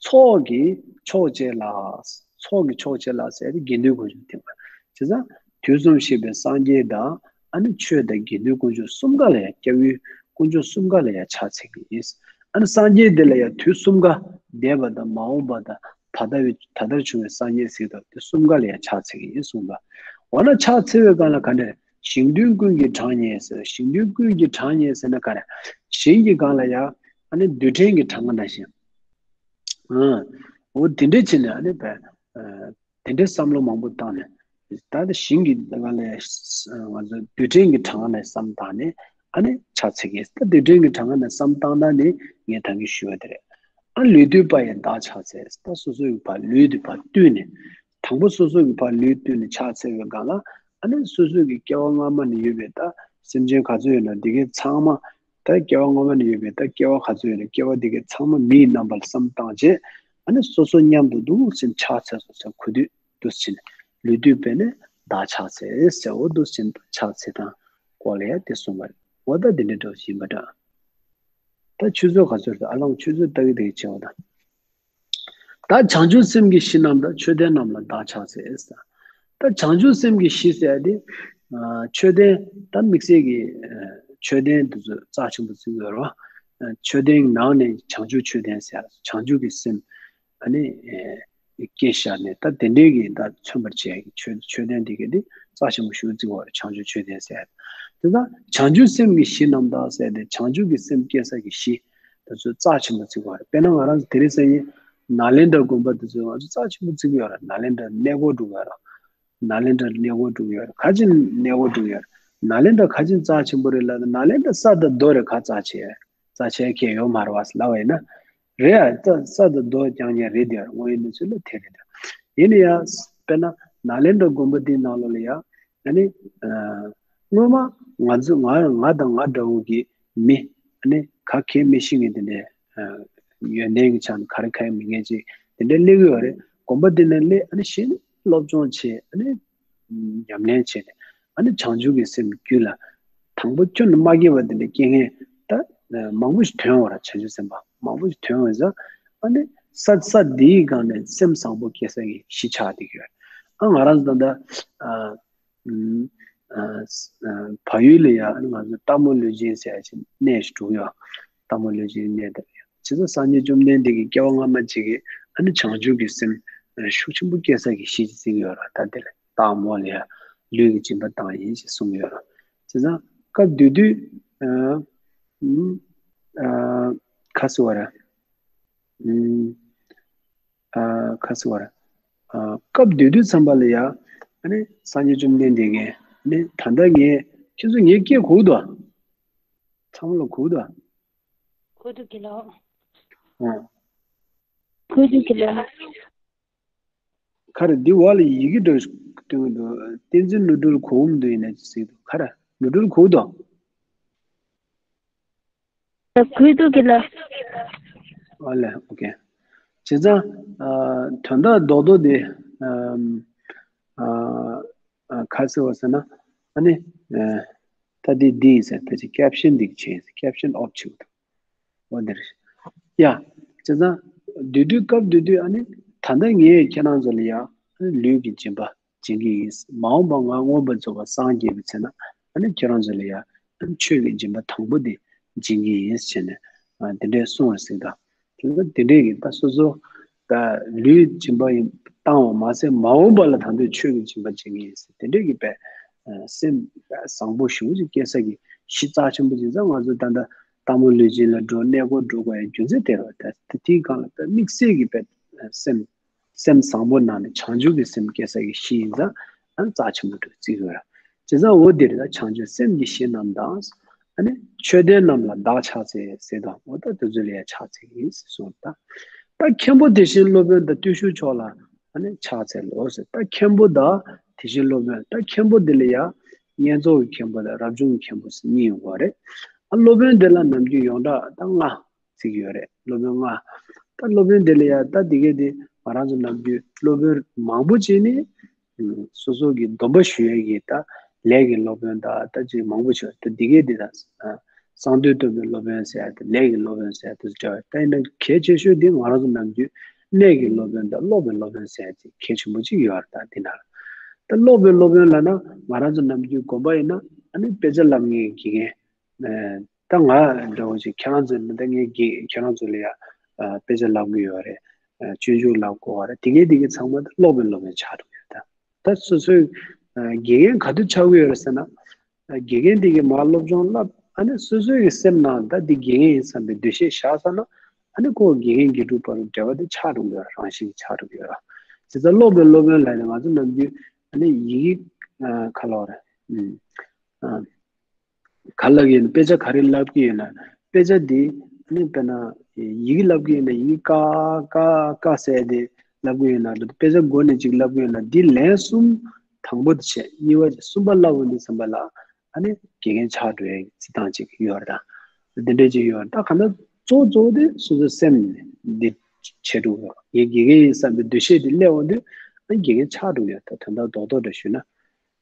ཚོགས་ཀྱི་མཆོག་བཅས་ལ། ཚོགས་ཀྱི་མཆོག་བཅས་ལ་ཟེར་ཏེ་དགེ་འདུན་དཀོན་མཆོག་དེ་མ་རེད། བྱས་ཙང་དུས་གསུམ་གཤེགས་པའི་སངས་རྒྱས་དང་ཨ་ནི་ཆོས་དང་དགེ་འདུན་དཀོན་མཆོག་གསུམ་ཀ་ལ་ཡང་སྐྱབས་ཡུལ་དཀོན་མཆོག་གསུམ་ཀ་ལ་ཡང་ཕྱག་འཚལ་གྱི་ཡིན། ཨ་ནི་སངས་རྒྱས་འདི་ལ་ཡང་དུས་གསུམ་ཀ་འདས་པ་དང་མ་འོངས་པ་དང་ད་ལྟ་བའི་ད་ལྟར་བྱུང་བའི་སངས་རྒྱས་ཟེར་དང་དེ་གསུམ་ཀ་ལ་ཡང་ཕྱག་འཚལ་གྱི་ཡིན་གསུངས་པ། འོ་ན་ཕྱག་འཚལ་བའི་སྒང་ལ་ག་འདྲ་ཞིང་དུས་ཀུན་གྱི་གྲངས་སྙེད་ཟེར། ཞིང་དུས་ཀུན་གྱི་གྲངས་སྙེད་ཟེར་ན་ག་རེ། ཞིང་གི་སྒང་ལ་ཡང་ཨ་ནི་རྡུལ་ཕྲན་གྱི་གྲངས་ཀ་ནང་བཞིན། ཨ། འོ་དེ་འདྲ་བྱས་ནས་ཨ་ནི་བས། དེ་འདྲའི་བསམ་བློ་མང་པོ་བཏང་ནས། ད་ལྟ་ཞིང་གི་སྒང་ལ་ང་ཚོ་རྡུལ་ཕྲན་གྱི་གྲངས་ཀ་ནས་བསམ་བཏང་ནས་ཨ་ནི་ཕྱག་འཚལ་གྱི། ད་རྡུལ་ཕྲན་གྱི་གྲངས་ཀ་ནས་བསམ་བཏང་ན་ནི་ངས་ད་གིན་ཞུས་པ་དེ་རེད། ཨ་ལུས་བཏུད་པ་ཡི་བདག་ཕྱག་འཚལ། ད་སོ་སོ་ཡི་ཕར་ལུས་འདི་ཕར་བཏུད་ནས། དང་པོ་སོ་སོ་གི་ཕར་ལུས་བཏུད་ནས་ཕྱག་འཚལ་བའི་སྒང་ལ་ཨ་ནི་སོ་སོ་གི་སྐྱེ་བ་སྔ་མ་ནས་ཡོད་པའི་ད་སེམས་ཅན་ག་ཚོད་ཡོད་ན་འདི་གའི་ཚང་མ། ད་སྐྱེ་བ་སྔ་མ་ནས་ཡོད་པའི་ད་སྐྱེ་བ་ག་ཚོད་ཡོད་ན་སྐྱེ་བ་འདི་གའི་ཚང་མ་མིའི་རྣམ་པར་བསམ་བཏང་རྗེས་ཨ་ནི་སོ་སོ་མཉམ་དུ་འདུག་སེ་ཕྱག་འཚལ་སོང་ཟེར་གོ་དུས་འདུག་སེ་ལུས་བཏུད་པས་ནི་བདག་ཕྱག་འཚལ་ཟེར་འོ་འདུག་སེ་ཕྱག་འཚལ་སྟངས་སྐོར་ལ་ཡང་དེ་གསུངས་པ་རེད། འོ་ད་འདི་འདྲའི་འདྲ་བོ་ཞིག་ཡིན་པ་འདྲ། ད་ཆུ་ཚོད་ག་ཚོད་རེད། ཨ་ལང་ཆུ་ཚོད་ལྟ་གི་ལྟ་གི་བྱེད་འོ་ད། ད་བྱང་ཆུབ་སེམས་ཀྱི་གཞི་རྣམས་དང་མཆོད་རྟེན་རྣམས་ལ་བདག་ཕྱག་འཚལ། ད་བྱང་ཆུབ་སེམས་ཀྱི་གཞི་ཟེར་ཡ་དེ། མཆོད་རྟེན་ད་དམིགས་བསལ་གྱི་མཆོད་རྟེན་དེ་ཚོ་རྩ་ཆེན་པོ་བརྩི་གི་ཡོད་རེད་བ། མཆོད་རྟེན་ནང་ནས་བྱང་ཆུབ་མཆོད་རྟེན་ཟེར་ཡ་བྱང་ཆུབ་ཀྱི་སེམས་ཨ་ནི་སྐྱེ་བཞག་ནས་ད་དེ་འདྲའི་གི་ད་མཚོན་པར་བྱས་ཀྱི་མཆོད་མཆོད་རྟེན་དེ་གི་དེ་རྩ་ཆེན་པོ་ཞེ་པོ་བརྩི་གི་ཡོད་རེད། བྱང་ཆུབ་མཆོད་རྟེན་ཟེར་ཡ་དེ། ད་བྱང་ཆུབ་སེམས་ཀྱི་གཞི་རྣམས་དང་ཟེར་ཏེ་བྱང་ཆུབ་ཀྱི་སེམས་སྐྱེ་ས་ཀྱི་གཞི། དེ་ཚོ་རྩ་ཆེན་པོ་བརྩི་གི་ཡོད་རེད། དཔེར་ན་ང་རང་ཚོ་དེ་རིང་སང་ཉིན་ནཱ་ལེནྡྲ་དགོན་པ་དེ་ཚོ་ང་ཚོ་རྩ་ཆེན་པོ་བརྩི་གི་ཡོད་རེད། ནཱ་ལེནྡྲ་གནས་སྐོར་འགྲོ་གི་ཡོད་རེད། ནཱ་ལེནྡྲ་གནས་སྐོར་འགྲོ་གི་ཡོད་རེད། ག་ཅིག་གནས་སྐོར་འགྲོ་གི་ཡོད་རེད། ནཱ་ལེནྡྲ་ག་ཅིག་རྩ་ཆེན་པོ་རེད་ལབ་ན་ནཱ་ལེནྡྲ་ས་དང་རྡོ་རེད། ག་རྩ་ཆེ་རྩ་ཆེ་ཁྱད་ཡོད་མ་རེད་བ་ལབ་པ་ཡིན་ན། རེད་ཡ། ས་ས་དང་རྡོ་རྐྱང་རྐྱང་རེད་དེ་དངོས་ཡོད་གནས་ཚུལ་ལ་དེ་རེད་དེ། ཡིན་ན་ཡང་དཔེར་ན་ནཱ་ལེནྡྲ་དགོན་པ་འདིའི་ནང་ལོགས་ལ་ཡང་ཨ་ནི། སྔོན་མ་ང་ཚོ་ང་ང་དང་ང་འདྲ་བོ་གི་མི་ཨ་ནི་ག་གེ་མི་ཤེས་མཁན་དེ་འདྲའི་ཡོན་ཏན་གྱི་ཆ་ནས་ག་རེ་ག་རེ་མི་ངན་ཅིག་དེ་འདྲའི་སླེབས་ཀྱི་ཡོད་རེད། དགོན་པ་འདི་ནས་སླེབས་ཨ་ནི་གཞི་ནས་སློབ་སྦྱོང་བྱས་ཨ་ནི་ཉམས་ལེན་བྱས་ནས་ཨ་ནི་བྱང་ཆུབ་ཀྱི་སེམས་རྒྱུད་ལ་ དང་པོ་ཁྱོན་ནས་མ་སྐྱེས་པ་དེ་འདྲ་སྐྱེ་མཁན་ད་མང་པོ་ཞིག་ཐོན་ཡོད་རེད། བྱང་ཆུབ་སེམས་དཔའ་མང་པོ་ཞིག་ཐོན་ཡོད་ཙང་། ཨ་ནི་ས་ས་འདིའི་སྒང་ནས་སེམས་བཟང་པོ་སྐྱེ་ས་གི་གཞི་ཆགས་བསྡད་ཀྱི་ཡོད། ཨ་ང་རང་ཚོ་ད་ལྟ་ཨ་ཨ་ཨ་བལ་ཡུལ་ལ་ཡ་ཨ་ནི་ང་ཚོ་སྟག་མོ་ལུས་སྦྱིན་ཟེར་ཡ་ཅིག་གནས་ཤིག་གྲུབ་ཡོད། སྟག་མོ་ལུས་སྦྱིན་གནས་དེར་ཡ་བྱས་ཙང་སངས་རྒྱས་བཅོམ་ལྡན་འདས་ཀྱིས་སྐྱེ་བ་སྔ་མ་ཅིག་གི་ཨ་ནི་བྱང་ཆུབ་ཀྱི་སེམས་ཤུགས་ཆེན་པོ་སྐྱེ་ས་གི་གཞི་ཅིག་བརྩི་གི་ཡོད་རེད། ད་དེ་ལ། སྟག་མོ་ལ་ཡང་ལུས་ཀྱི་སྦྱིན་པ་བཏང་ཡིན་ཞེས་གསུངས་ཡོད་རེད། བྱས་ཙང་སྐབས་དེ་དུས་ཨ་ཨ་ཁ་སི་བ་ར་ཨ་ཁ་སི་བ་ར་ཨ་སྐབས་དེ་དུས་ཙམ་པ་ལ་ཡང་ཨ་ནི་སངས་རྒྱས་བཅོམ་ལྡན་འདས་ཀྱིས་ཨ་ནི་ད་ལྟ་ངས་ཁྱེད་ཚོ་ངས་སྐད་གོ་གི་འདུག་ཚང་མ་ལ་གོ་གི་འདུག་གོ་འདུག་གི་ལོ། ཨ་གོ་འདུག་གི་ལོ། ཁ་ར་འདི་བ་ལ་ཡི་གེ་འདྲ་སྟོན་གྱི་འདུག་བསྟན་འཛིན་ནོར་འཁྲུལ་གོ་འམ་འདུག་ཡིན་ན་ཅི་ཟེར་གྱི་འདུག་ཁ་ར་ནོར་འཁྲུལ་གོ་འདུག་ད་གོ་འདུག་གི་ལ། ཨ་ལས་ཨོ་ཀེ། བྱས་ཙང་ཨ་དོན་དག་རྡོག་རྡོག་དེ་ཨམ་ཨ་ཨ་ག་རེ་ཟེར་བ་ཟེར་ན། ཨ་ནི་ཨ་ད་འདི་འདི་ཡིན་ཟེར། ཕལ་ཆེར་ཀེབ་ཤན་འདི་བྱས་ཀེབ་ཤན་ཨོབ་བྱེད་འདུག་འོ་འདིར། ཡ། བྱས་ཙང་། དེ་དུས་སྐབས་དེ་དུས་ཨ་ནི། ད་ལྟ་ངས་ཁྱེད་རང་ཚོ་ལ་ཡ། ཨ་ནི་ལུས་ཀྱི་སྦྱིན་པ་སྦྱིན་གྱི་ཡིན། མ་འོངས་པ་ང་མངོན་པར་རྫོགས་པར་སངས་རྒྱས་པའི་ཚེ་ན། ཨ་ནི་ཁྱེད་རང་ཚོ་ལ་ཡ། ཨ་ནི་ཆོས་ཀྱི་སྦྱིན་པ་དང་པོ་དེ་སྦྱིན་གྱི་ཡིན་ཟེར་ནས། ཨ་དེ་འདྲས་གསུངས་པ་ཟིག་དང་། དེ་ཚོ་དེ་འདྲས་ཀྱི་ད་སོ་སོ། ད་ལུས་སྦྱིན་པ་ཡིན་བཏང་བ་མ་ཟད་མ་འོངས་པ་ལ་ད་དུང་ཆོས་ཀྱི་སྦྱིན་པ་བྱེད་ཀྱི་ཡིན་ཟེར། དེ་འདྲས་ཀྱི་བས། ཨ་སེམས་བཟང་པོ་ཞེ་པོ་ཅིག་སྐྱེ་ས་གི་གཞི་རྩ་ཆེན་པོ་ཅིག་ཙང་། ང་ཚོ་ད་ལྟ་སྟག་མོ་ལུས་སྦྱིན་ལ་འགྲོ། གནས་སྐོར་འགྲོ་དགོས་ཡ་རྒྱུ་མཚན་དེ་རེད་བ། ད་དེའི་སྒང་ལ་བས་དམིགས་བསལ་གྱི་བས་སེམས། སེམས་བཟང་པོ་ནང་ནས་བྱང་ཆུབ་ཀྱི་སེམས་སྐྱེ་ས་གི་གཞི་ཡིན་ཙང་། ཨ་རྩ་ཆེན་པོ་འདུག་བརྩི་དགོས་ར། བྱས་ཙང་འོ་དེ་རེད། ད་བྱང་ཆུབ་སེམས་ཀྱི་གཞི་རྣམས་དང་། ཨ་ནི་མཆོད་རྟེན་རྣམས་ལ་བདག་ཕྱག་འཚལ་ཟེར་དང་། འོ་ད་དེ་ཚོ་ལ་ཡ་ཕྱག་འཚལ་གྱི་ཡིན་ཟེར་གསུངས། ད་ད་མཁན་པོ་དེ་བཞིན་སློབ་དཔོན་དང་། བརྟུལ་ཞུགས་མཆོག་ལ་ཨ་ནི་ཕྱག་འཚལ་ལོ་ཟེར། ད་མཁན་པོ་དང་དེ་བཞིན་སློབ་དཔོན། ད་མཁན་པོ་དེ་ལ་ཡ་བསྙེན་རྫོགས་ཀྱི་མཁན་པོ་དང་རབ་བྱུང་གི་མཁན་པོ་ཟེར་གཉིས་ཡོང་གི་རེད། ཨ་སློབ་དཔོན་དེ་ལ་ནམ་རྒྱུན་ཡོངས་གྲགས་ད་ལྔ་བརྩི་གི་ཡོད་རེད། སློབ་དཔོན་ལྔ། ད་སློབ་དཔོན་དེ་ལ་ཡ་ད་དེ་གས་དེ་ང་རང་ཚོ་ནམ་རྒྱུན་སློབ་དཔོན་མང་པོ་ཅིག་ནི། སོ་སོ་གི་སྡོམ་པ་ཞུ་ཡས་ཀྱི་ད་ལས་ཀྱི་སློབ་དཔོན་ད་ད་ཅིག་མང་པོ་ཞིག་ད་འདི་གས་འདི་ད་གསང་འདུས་སྟོན་པའི་སློབ་དཔོན་ཟེར་ཡ་ད་ལས་ཀྱི་སློབ་དཔོན་ཟེར་ཡ་ད་འདྲ་བ། ད་ཡིན་ན་གལ་ཆེ་ཤོས་འདི་ང་རང་ཚོ་ནམ་རྒྱུན་གནས་ཀྱི་སློབ་དཔོན་དང་སློབ་པའི་སློབ་དཔོན་ཟེར་ཡ་ཅིག་གལ་ཆེན་པོ་ཅིག་ཡོད་རེད། ད་འདི་ན་ད་སློབ་པའི་སློབ་དཔོན་ལབ་ན་ང་རང་ཚོ་ནམ་རྒྱུན་དགོན་པ་ཡིན་ན་ཨ་ནི་དཔེ་ཆ་བསླབ་མཁན་གྱི་དགེ་རྒན། ད་ང་འདྲ་བོ་ཅིག་ཁྱེད་རང་ཚོ་ནི་ད་ངའི་དགེ་ཁྱེད་རང་ཚོ་ལ་ཡ་དཔེ་ཆ་བསླབ་གི་ཡོད་རེད། སྤྱོད་འཇུག་བསླབ་དགོས་པ་རེད། དེ་གས་དེ་གས་ཚང་མ་ད་སློབ་པའི་སློབ་དཔོན་ཆགས་འགྲོ་གི་ཡོད། ད་ད་སོ་སོའི་དགེ་རྒན་ག་དུས་ཆགས་ཀྱི་ཡོད་རེད་ཟེར་ན། དགེ་རྒན་དེ་གས་མར་སློབ་སྦྱོང་བསླབ། ཨ་ནི་སོ་སོའི་གི་སེམས་ནང་ད་འདི་དགེ་རྒན་ཡིན་བསམ་པའི་འདུ་ཤེས་བཞག་ཚར་ན། ཨ་ནི་ཁོ་དགེ་རྒན་དགེ་ཕྲུག་བར་དུ་འབྲེལ་བ་དེ་ཆགས་འགྲོ་གི་ཡོད་རེད། རང་བཞིན་གྱིས་ཆགས་འགྲོ་གི་ཡོད་རེད། བྱས་ཙང་སློབ་པའི་སློབ་དཔོན་ལབ་ནས་ང་ཚོ་ནམ་རྒྱུན་ཨ་ནི་ཡི་གེ་ག་ལབ་རེད། ག་ལབ་ཀྱི་ཡོད་ན། དཔེ་ཆ་ག་རེ་བསླབ་ཀྱི་ཡོད་ན། དཔེ་ཆ་འདི་ཨ་ནི་དཔེར་ན་ཡི་གེ་བསླབ་ཀྱི་ཡོད་ན། ཡི་གེ་ཀ་ཀ་ཀ་ཟེར་དེ་བསླབ་ཀྱི་ཡོད་ན། དཔེ་ཆ་མགོ་ནས་ཅིག་བསླབ་ཀྱི་ཡོད་ན། འདི་ལན་གསུམ། དང་པོ་དེ་བྱས། གཉིས་པ་བྱས། གསུམ་པ་བསླབ་འོང་དུས་ཙམ་པ་ལ་ཨ་ནི་དགེ་རྒན་ཆགས་འགྲོ་ཡའི་རྩིས་སྟངས་ཅིག་ཡོད་རེད། ད་འདི་འདྲས་ཅིག་ཡོད་རེད། ད་གང་ལྟར་གཙོ་བོ་གཙོ་བོ་དེ་སོ་སོའི་སེམས་འདི་བྱེད་འགྲོ་གི་ཡོད་རེད། ངས་དགེ་རྒན་ཡིན་བསམ་པའི་འདུ་ཤེས་དེ་སླེབས་འོང་དུས་ཨ་ནི་དགེ་རྒན་ཆགས་འགྲོ་གི་ཡོད། ད་དོན་དག་རྡོག་རྡོག་འདྲ་ཞུས་ན།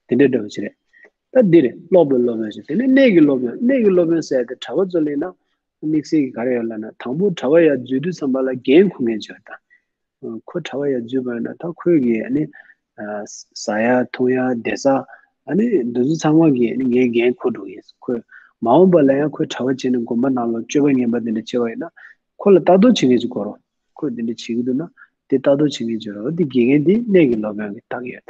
དེ་འདྲའི་འདྲ་བོ་ཅིག་རེད། ད་འདི་རེད། སློབ་པའི་སློབ་དཔོན་ཞིག་དེ་ནས་གནས་ཀྱི་སློབ་དཔོན། གནས་ཀྱི་སློབ་དཔོན་ཟེར་ཡ་དེ་གྲྭ་པ་ཚོ་ལ་ཡིན་ན་དམིགས་བསལ་གྱི་ག་རེ་ཡོད་ལབ་ན། དང་པོ་གྲྭ་པ་ཡར་འཛུལ་དུས་ཙམ་པ་ལ་འགན་འཁུར་མཁན་ཅིག་ཡོད་ད། ཁོ་གྲྭ་པ་ཡར་འཛུལ་བ་ཡིན་ན་ད་ཁོས་གི་ཨ་ནི་ཟ་ཡ་འཐུང་ཡ་བསྡད་ས་ཨ་ནི་འདི་ཚོ་ཚང་མ་གི་ཨ་ནི་ངས་འགན་འཁུར་འགྲོ་གི་ཡིན། ཁོས་མ་འོངས་པ་ལ་ཡང་ཁོས་གྲྭ་པ་བྱས་ནས་དགོན་པ་ནང་ལ་སྤྱོད་པ་ངན་པ་དེ་འདྲ་བྱས་པ་ཡིན་ན་ཁོ་ལ་ལྟ་རྟོག་བྱེད་མཁན་ཅིག་དགོས་རེད། ཁོས་དེ་འདྲ་བྱེད་ཀྱི་འདུག་ན་དེ་ལྟ་རྟོག་བྱེད་མཁན་ཅིག་རེད། འོ་དེ་དགེ་རྒན་དེ་གནས་ཀྱི་སློབ་དཔོན་གྱི་རྟགས་ཡོད་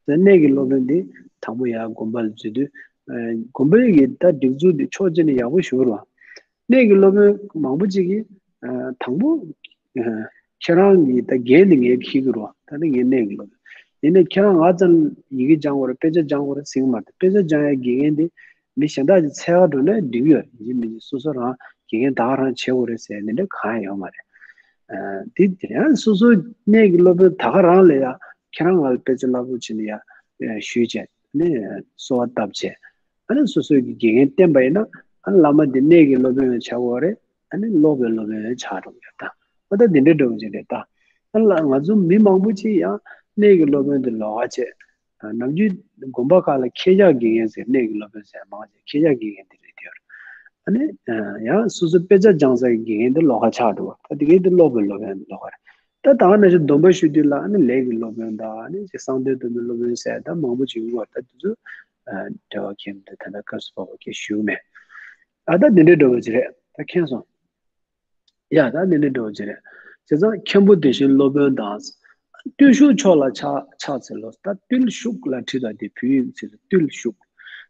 དང་། དེ་གནས་ཀྱི་སློབ་དཔོན་དེ་དང་པོ་ཡར་དགོན་པ་ལ་འཛུལ་དུས། ཨ་དགོན་པའི་གི་ད་སྒྲིག་འཛུགས་དེ་ཕྱོགས་གཅིག་ནས་ཡག་པོ་ཞེ་པོ་རེད་བ། གནས་ཀྱི་སློབ་དཔོན་མང་པོ་ཅིག་གིས་ཨ་དང་པོ་ཨ་ཁྱེད་རང་གི་ད་འགན་དེ་ངས་འཁྱེར་གྱི་རེད་བ། ད་ནི་ངས་གནས་ཀྱི་སློབ་དཔོན་ཡིན་ནའི་ཁྱེད་རང་ང་ཙམ་ཡི་གེ་སྦྱང་དགོས་རེད། དཔེ་ཆ་སྦྱང་དགོས་རེད་ཟེར་གྱི་མ་རེད། དཔེ་ཆ་སྦྱང་ཡ་དགེ་རྒན་དེ་མི་གཞན་དག་གི་འཚོལ་ག་འགྲོ་ན་འགྲིག་གི་ཡོད་རེད། ཡིན་མིན་སོ་སོ་རང་དགེ་རྒན་ད་ག་རང་བྱེད་དགོས་རེད་ཟེར་ནི་འདྲ་གང་ཡང་ཡོད་མ་རེད། ཨ་དེ་དེ་ཡང་སོ་སོ་གནས་ཀྱི་སློབ་དཔོན་ད་ག་རང་ལ་ཡ་ཁྱེད་རང་ང་ལ་དཔེ་ཆ་བསླབ་རོགས་བྱེད་ནི་ཡ་ཞུས་བྱས་ནས་གསོལ་བ་བཏབ་བྱས། ཨ་ནི་སོ་སོའི་གི་དགེ་རྒན་བསྟེན་པ་ཡིན་ན་ཨ་ནི་བླ་མ་དེ་གནས་ཀྱི་སློབ་དཔོན་ཡང་ཆགས་ཀྱི་ཡོད་རེད། ཨ་ནི་སློབ་པའི་སློབ་དཔོན་ཡང་ཆགས་འགྲོ་གི་ཡོད་ད། ཨ་ད་དེ་འདྲའི་འགྲོ་གི་ཅིག་རེད་ད། ཨ་ལ་ང་ཚོ་མི་མང་པོ་ཅིག་ཡང་གནས་ཀྱི་སློབ་དཔོན་དེ་ལོགས་ཀ་བྱས། ནམ་རྒྱུན་དགོན་པ་ཁག་ལ་ཁྱེད་ཅག་དགེ་རྒན་ཟེར་གནས་ཀྱི་སློབ་དཔོན་ཟེར་མང་ཆེ་ཁྱེད་ཅག་དགེ་རྒན་དེ་རེད་དེ། ཨ་ནི་ཡང་སོ་སོ་དཔེ་ཆ་སྦྱང་སའི་དགེ་རྒན་དེ་ལོགས་ཀ་ཆགས་འགྲོ་བ། ད་དེ་གའི་དེ་སློབ་དཔོན་སློབ་དཔོན་ལོགས་ཀ་རེད། ད་ད་ག་ནང་བཞིན་སྡོམ་པ་ཞུ་དུས་ལ་ཨ་ནི་ལས་ཀྱི་སློབ་དཔོན་དང་ཨ་ནི་གསང་སྟེ་སྡོམ་པའི་སློབ་དཔོན་ཟེར་ད་མང་པོ་ཅིག་ཡོང་བ། ད་དེ་ཚོ་འབྲེལ་བ་མཁན་དེ་ད་ལྟ་སྐབས་སུ་བབ་པ་སྐད་ཞུ་མེད། ཨ་ད་དེ་འདྲའི་འགྲོ་བ་ཅིག་རེད། ད་མཁྱེན་སོང་། ཡ་ད་དེ་འདྲའི་འགྲོ་བ་ཅིག་རེད། བྱས་ཙང་མཁན་པོ་དེ་བཞིན་སློབ་དཔོན་དང་། བརྟུལ་ཞུགས་མཆོག་ལ་ཕྱག་ཕྱག་འཚལ་ལོ། ད་བརྟུལ་ཞུགས་ལ་བྲིས་དང་དེ་བོད་ཡིག་ཚིག་ལ་བརྟུལ་ཞུགས།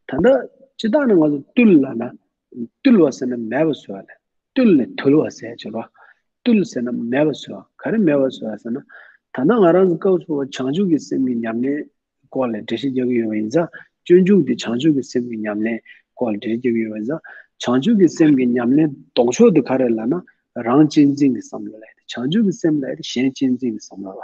ད་ལྟ་སྤྱི་བཏང་ནས་ང་ཚོ་བརྟུལ་ལབ་ན། བརྟུལ་བ་ཟེར་ན་མེད་པ་བཟོ་བ་ལས། བརྟུལ་ནས་དུལ་བ་ཟེར་གྱུར་བ། བརྟུལ་ཟེར་ན་མེད་པ་བཟོ་བ། ག་རེ་མེད་པ་བཟོ་བ་ཟེར་ན། ད་ལྟ་ང་རང་ཚོ་སྐབས་སུ་བྱང་ཆུབ་ཀྱི་སེམས་ཀྱི་ཉམས་ལེན་སྐོར་ལ་འགྲེལ་བཤད་རྒྱག་གི་ཡོད་པ་ཡིན་ཙང་། སྤྱོད་འཇུག་འདི་བྱང་ཆུབ་ཀྱི་སེམས་ཀྱི་ཉམས་ལེན་སྐོར་ལ་འགྲེལ་བཤད་རྒྱག་གི་ཡོད་པ་ཡིན་ཙང་། བྱང་ཆུབ་ཀྱི་སེམས་ཀྱི་ཉམས་ལེན་ལྡོག་ཕྱོགས་དེ་ག་རེ་ལབ་ན། རང་གཅེས་འཛིན་གྱི་བསམ་བློ་ལབ་ཡ་དེ། བྱང་ཆུབ་ཀྱི་སེམས་ལབ་ཡ་དེ་གཞན་གཅེས་འཛིན་གྱི་བསམ་བློ་ལ།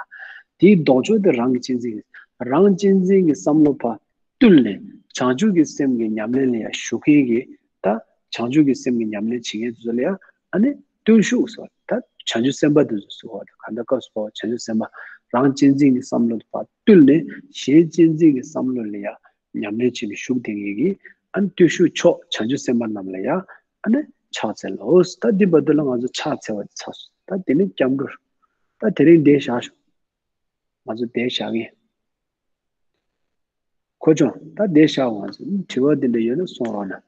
དེའི་ལྡོག་ཕྱོགས་དེ་རང་གཅེས་འཛིན་གྱི། རང་གཅེས་འཛིན་གྱི་བསམ་བློ་ཕར་བཏུལ་ནས་བྱང་ཆུབ་ཀྱི་སེམས་ཀྱི་ཉམས་ལེན་ལ་ཡང་ཞུགས་མཁན་གྱི། ད་བྱང་ཆུབ་ཀྱི་སེམས་ཀྱི་ཉམས་ལེན་བྱེད་མཁན་དེ་ཚོ་ལ་ཡང་ཨ་ནི་བརྟུལ་ཞུགས་ཟེར། ད་བྱང་ཆུབ་སེམས་དཔའ་དེ་ཚོ་ཟེར་བ་དང་། གང་ལྟར་སྐབས་སུ་བབ་པ་བྱང་ཆུབ་སེམས་དཔའ། རང་གཅེས་འཛིན་གྱི་བསམ་བློ་དེ་ཕར་བཏུལ་ནས་གཞན་གཅེས་འཛིན་གྱི་བསམ་བློ་ལ་ཡང་ཉམས་ལེན་བྱེད་ནས་ཞུགས་བསྡད་མཁན་གྱི། ཨ་ནི་བརྟུལ་ཞུགས་མཆོག་བྱང་ཆུབ་སེམས་དཔའ་རྣམས་ལ་ཡང་ཨ་ནི་ཕྱག་འཚལ་ལོ། ད་འདི་བར་དུ་ལ་ང་ཚོ་ཕྱག་འཚལ་བ་དེ་ཚར་སོང་། ད་དེ་ནི་སྐྱབས་འགྲོ། ད་དེ་རིང་འདིར་བཞག་ཞོག་ང་ཚོ་འདིར་བཞག་གི། གོ་བྱུང་། ད་འདིར་བཞག་ང་ཚོ་དྲི་བ་འདི་འདྲ་ཡོད་ན་གསུང་རོགས་གནང་།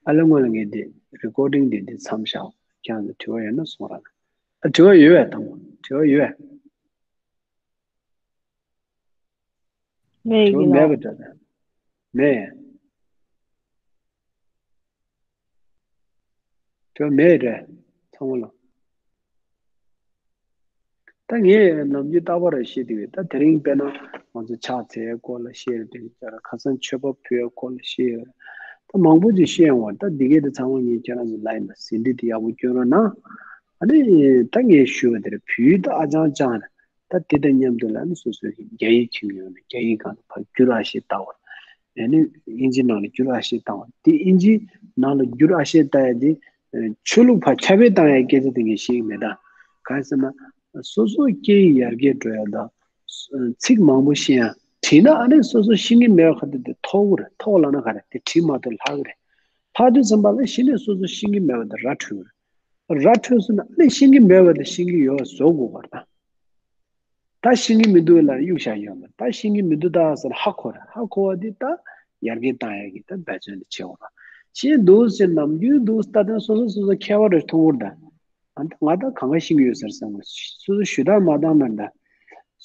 ཨ་ལས་སྔོན་ལ་ངས་འདི་རི་ཀོར་ཌིང་འདི་འདི་མཚམས་བཞག་ཁྱེད་རང་ཚོ་དྲི་བ་ཡོད་ན་གསུང་རོགས་གནང་། ཨ་དྲི་བ་ཡོད་པས། དང་པོ་དྲི་བ་ཡོད་པས། མེད་དྲི་བ་ཀྱི་མེད་ལ། པ་འདྲ་ད། མེད། དྲི་བ་མེད་རེད། ཚང་མ་ལ། ད་ངས་ནམ་རྒྱུན་རྟག་པར་བཤད་དེ་ཡོད། ད་དེ་རིང་དཔེར་ན་ང་ཚོ་ཕྱག་འཚལ་སྐོར་ལ་བཤད་རེད། དེ་ལྟར་ཁ་སང་མཆོད་པ་ཕུལ་སྐོར་ལ་བཤད་ཡོད། ད་མང་པོ་ཅིག་བཤད་ཡོང་བ། ད་འདི་གས་དེ་ཚང་མ་ངས་ཁྱེད་རང་ཚོ་ལ་ཡིན་པ་ཟིན་བྲིས་དེ་ཡག་པོ་སྐྱོན་རོགས་གནང་། ཨ་ནི་ད་ངས་ཞུ་བ་དེ་རེད། བོད་ཡིག་ད་ཨ་ཅང་ཅང་རེད། ད་དེ་དང་མཉམ་དུ་ལ་ནི་སོ་སོའི་རྒྱ་ཡིག་ཁྱེར་ཡོང་ནས་རྒྱ་ཡིག་སྒང་ལ་ཕར་བསྒྱུར་ཨ་ཤེས་བཏང་བ། ཨ་ནི་དབྱིན་ཇི་ནང་ལ་བསྒྱུར་ཨ་ཤེས་བཏང་བ། དེ་དབྱིན་ཇི་ནང་ལ་བསྒྱུར་ཨ་ཤེས་བཏང་ཡ་དེ་ཆོས་ལུགས་ཕར་ཁྱབ་སྤེལ་བཏང་ཡ་སྐད་ཆ་དེ་ངས་བཤད་ཀྱི་མེད། ད་གང་ཟེར་ན་སོ་སོའི་སྐད་ཡིག་ཡར་རྒྱས་འགྲོ་ཡ་དང་། ཚིག་མང་པོ་ཤེས་ཡ། བྲིས་ན་ཨ་ནི་སོ་སོ་ཤེས་ཀྱི་མེད་པ་ག་དེ་དེ་མཐོ་པོ་རེད། མཐོ་པོ་ལབ་ན་ག་རེ། དེ་བྲིས་མ་ཐུབ་ལྷག་གི་རེད། ལྷག་དུས་ཙམ་པ་ལ་གཞི་ནས་སོ་སོ་ཤེས་ཀྱི་མེད་པ་དེ་ར་འཕྲོད་ཀྱི་རེད། ར་འཕྲོད་སོང་ན་ཨ་ནི་ཤེས་ཀྱི་མེད་པ་དེ་ཤེས་ཀྱི་ཡོད་པ་བཟོ་དགོས་པ་རེད་ད། ད་ཤེས་ཀྱི་མི་འདུག་ལབ་གཡུག་བཞག་ཡོད་མ་རེད། ད་ཤེས་ཀྱི་མི་འདུག་ད་ཟེར་ཧ་གོ་རེད། ཧ་གོ་བ་དེ་ད་ཡར་རྒྱས་བཏང་ཡག་གི་ད་འབད་བརྩོན་དེ་བྱེད་དགོས་རེད། ཤེས་འདུག་ཟེར་ནམ་རྒྱུན་འདུག་ད་ལྟ་སོ་སོ་སོ་སོ་ཁྱད་པར་རེ་མཐོང་གི་རེད་ད། ང་ད་ང་ད་གང་ག་ཤེས་ཀྱི་ཡོད་ཟེར་བསམ་གི། སོ་སོ་ཞུ་དག་མ་བཏང་ན་འདྲ།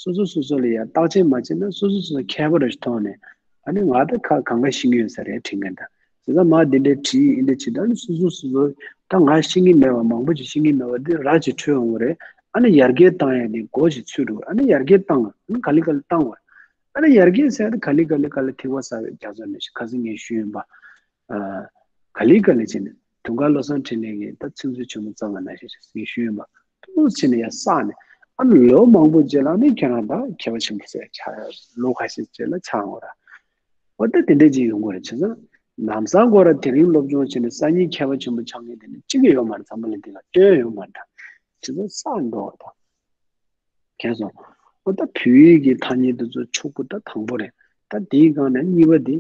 སོ་སོ་སོ་སོ་ལ་ཡ་བརྟག་དཔྱད་མ་བྱས་ན་སོ་སོ་སོ་སོ་ཁྱད་པར་རེ་མཐོང་ནས། ཨ་ནི་ང་ད་ཁ་གང་ག་ཤེས་ཀྱི་ཡོད་ས་རེད་དྲན་གི་འདྲ། བྱས་ཙང་མ་འདི་འདྲའི་བྲིས་ཡིན་འདྲ་བྱེད་ད་ནི་སོ་སོ་སོ་སོ་ད་ང་ཤེས་ཀྱི་མེད་པ་མང་པོ་ཅིག་ཤེས་ཀྱི་མེད་པ་འདི་ར་ཅིག་འཕྲོད་འོང་གི་རེད། ཨ་ནི་ཡར་རྒྱས་བཏང་ཡ་འདི་སྒོ་ཞིག་ཚུད་འགྲོ། ཨ་ནི་ཡར་རྒྱས་བཏང་། ཨ་ནི་ག་ལེ་ག་ལེ་བཏང་བ། ཨ་ནི་ཡར་རྒྱས་ཟེར་ཡ་འདི་ག་ལེ་ག་ལེ་ག་ལེ་ཐིགས་པ་གསར་པའི་རྒྱ་མཚོ་ནས་ཤིག་ཁ་སང་ངས་ཞུས་ཡིན་པ། ཨ། ག་ལེ་ག་ལེ་བྱས་ནས་དུང་དཀར་བློ་བཟང་འཕྲིན་ལས་ཀྱིས་ད་ཚིག་མཛོད་ཆེན་མོ་བརྩམས་པ་ནང་བཞིན་ཞིག་ངས་ཞུས་ཡིན་པ། ཏོག་ཙམ་བྱས་ནས་ཡར་བསགས་ནས། ཨ་ནི་ལོ་མང་པོ་རྗེས་ལ་ནི་ཁྱེད་རང་ད་མཁས་པ་ཆེན་པོ་ཟེར་ཆགས་ཡ། ལོ་ཁ་ཤས་རྗེས་ལ་ཆགས་འོང་ར། འོ་ད་དེ་འདྲས་ཅིག་ཡོང་གི་རེད། བྱས་ཙང་ལམ་སང་ཁོ་ར་དེ་རིང་སློབ་སྦྱོང་བྱས་ནས་སང་ཉིན་མཁས་པ་ཆེན་པོ་ཆགས་མཁན་དེ་ནི་གཅིག་ཀྱང་ཡོད་མ་རེད། ཚང་མ་ལ་འདི་ལ་སྟོན་ཡོད་མ་རེད། བྱས་ཙང་བསགས་འགྲོ་བ་དང་། མཁྱེན་སོང་། འོ་ད་བོད་ཡིག་གི་ཐ་སྙད་དེ་ཚོ་ཕྱུག་པོ་ད་དང་པོ་རེད། ད་དེའི་སྒང་ནས་གཉིས་པ་དེ་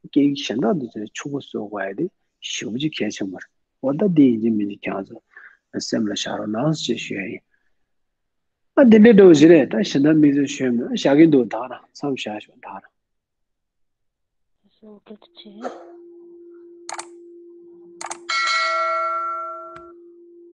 སྐད་ཡིག་གཞན་དག་དེ་ཚོ་ཕྱུག་པོ་བཟོ་དགོས་ཡ་དེ་ཞེ་པོ་ཅིག་གལ་ཆེན་པོ་རེད། འོ་ད་དེ་ཡིན་གཅིག་མིན་གཅིག་ཁྱེད་རང་ཚོ་སེམས་ལ་བཞག་རོགས་གནང་ཞེས་ཞུ་ཡ་ཡིན། ཨ་འདི་འདྲའི་འགྲོ་བཞིན་རེད། ད་གཞན་དག་མི་ཚོས་ཞུས་མེད། བཞག་གིན་འདུག་ད་རང་མཚམས་བཞག་ཞོག་ད་རང་། ཞོགས་ཀྱི་ཆེ།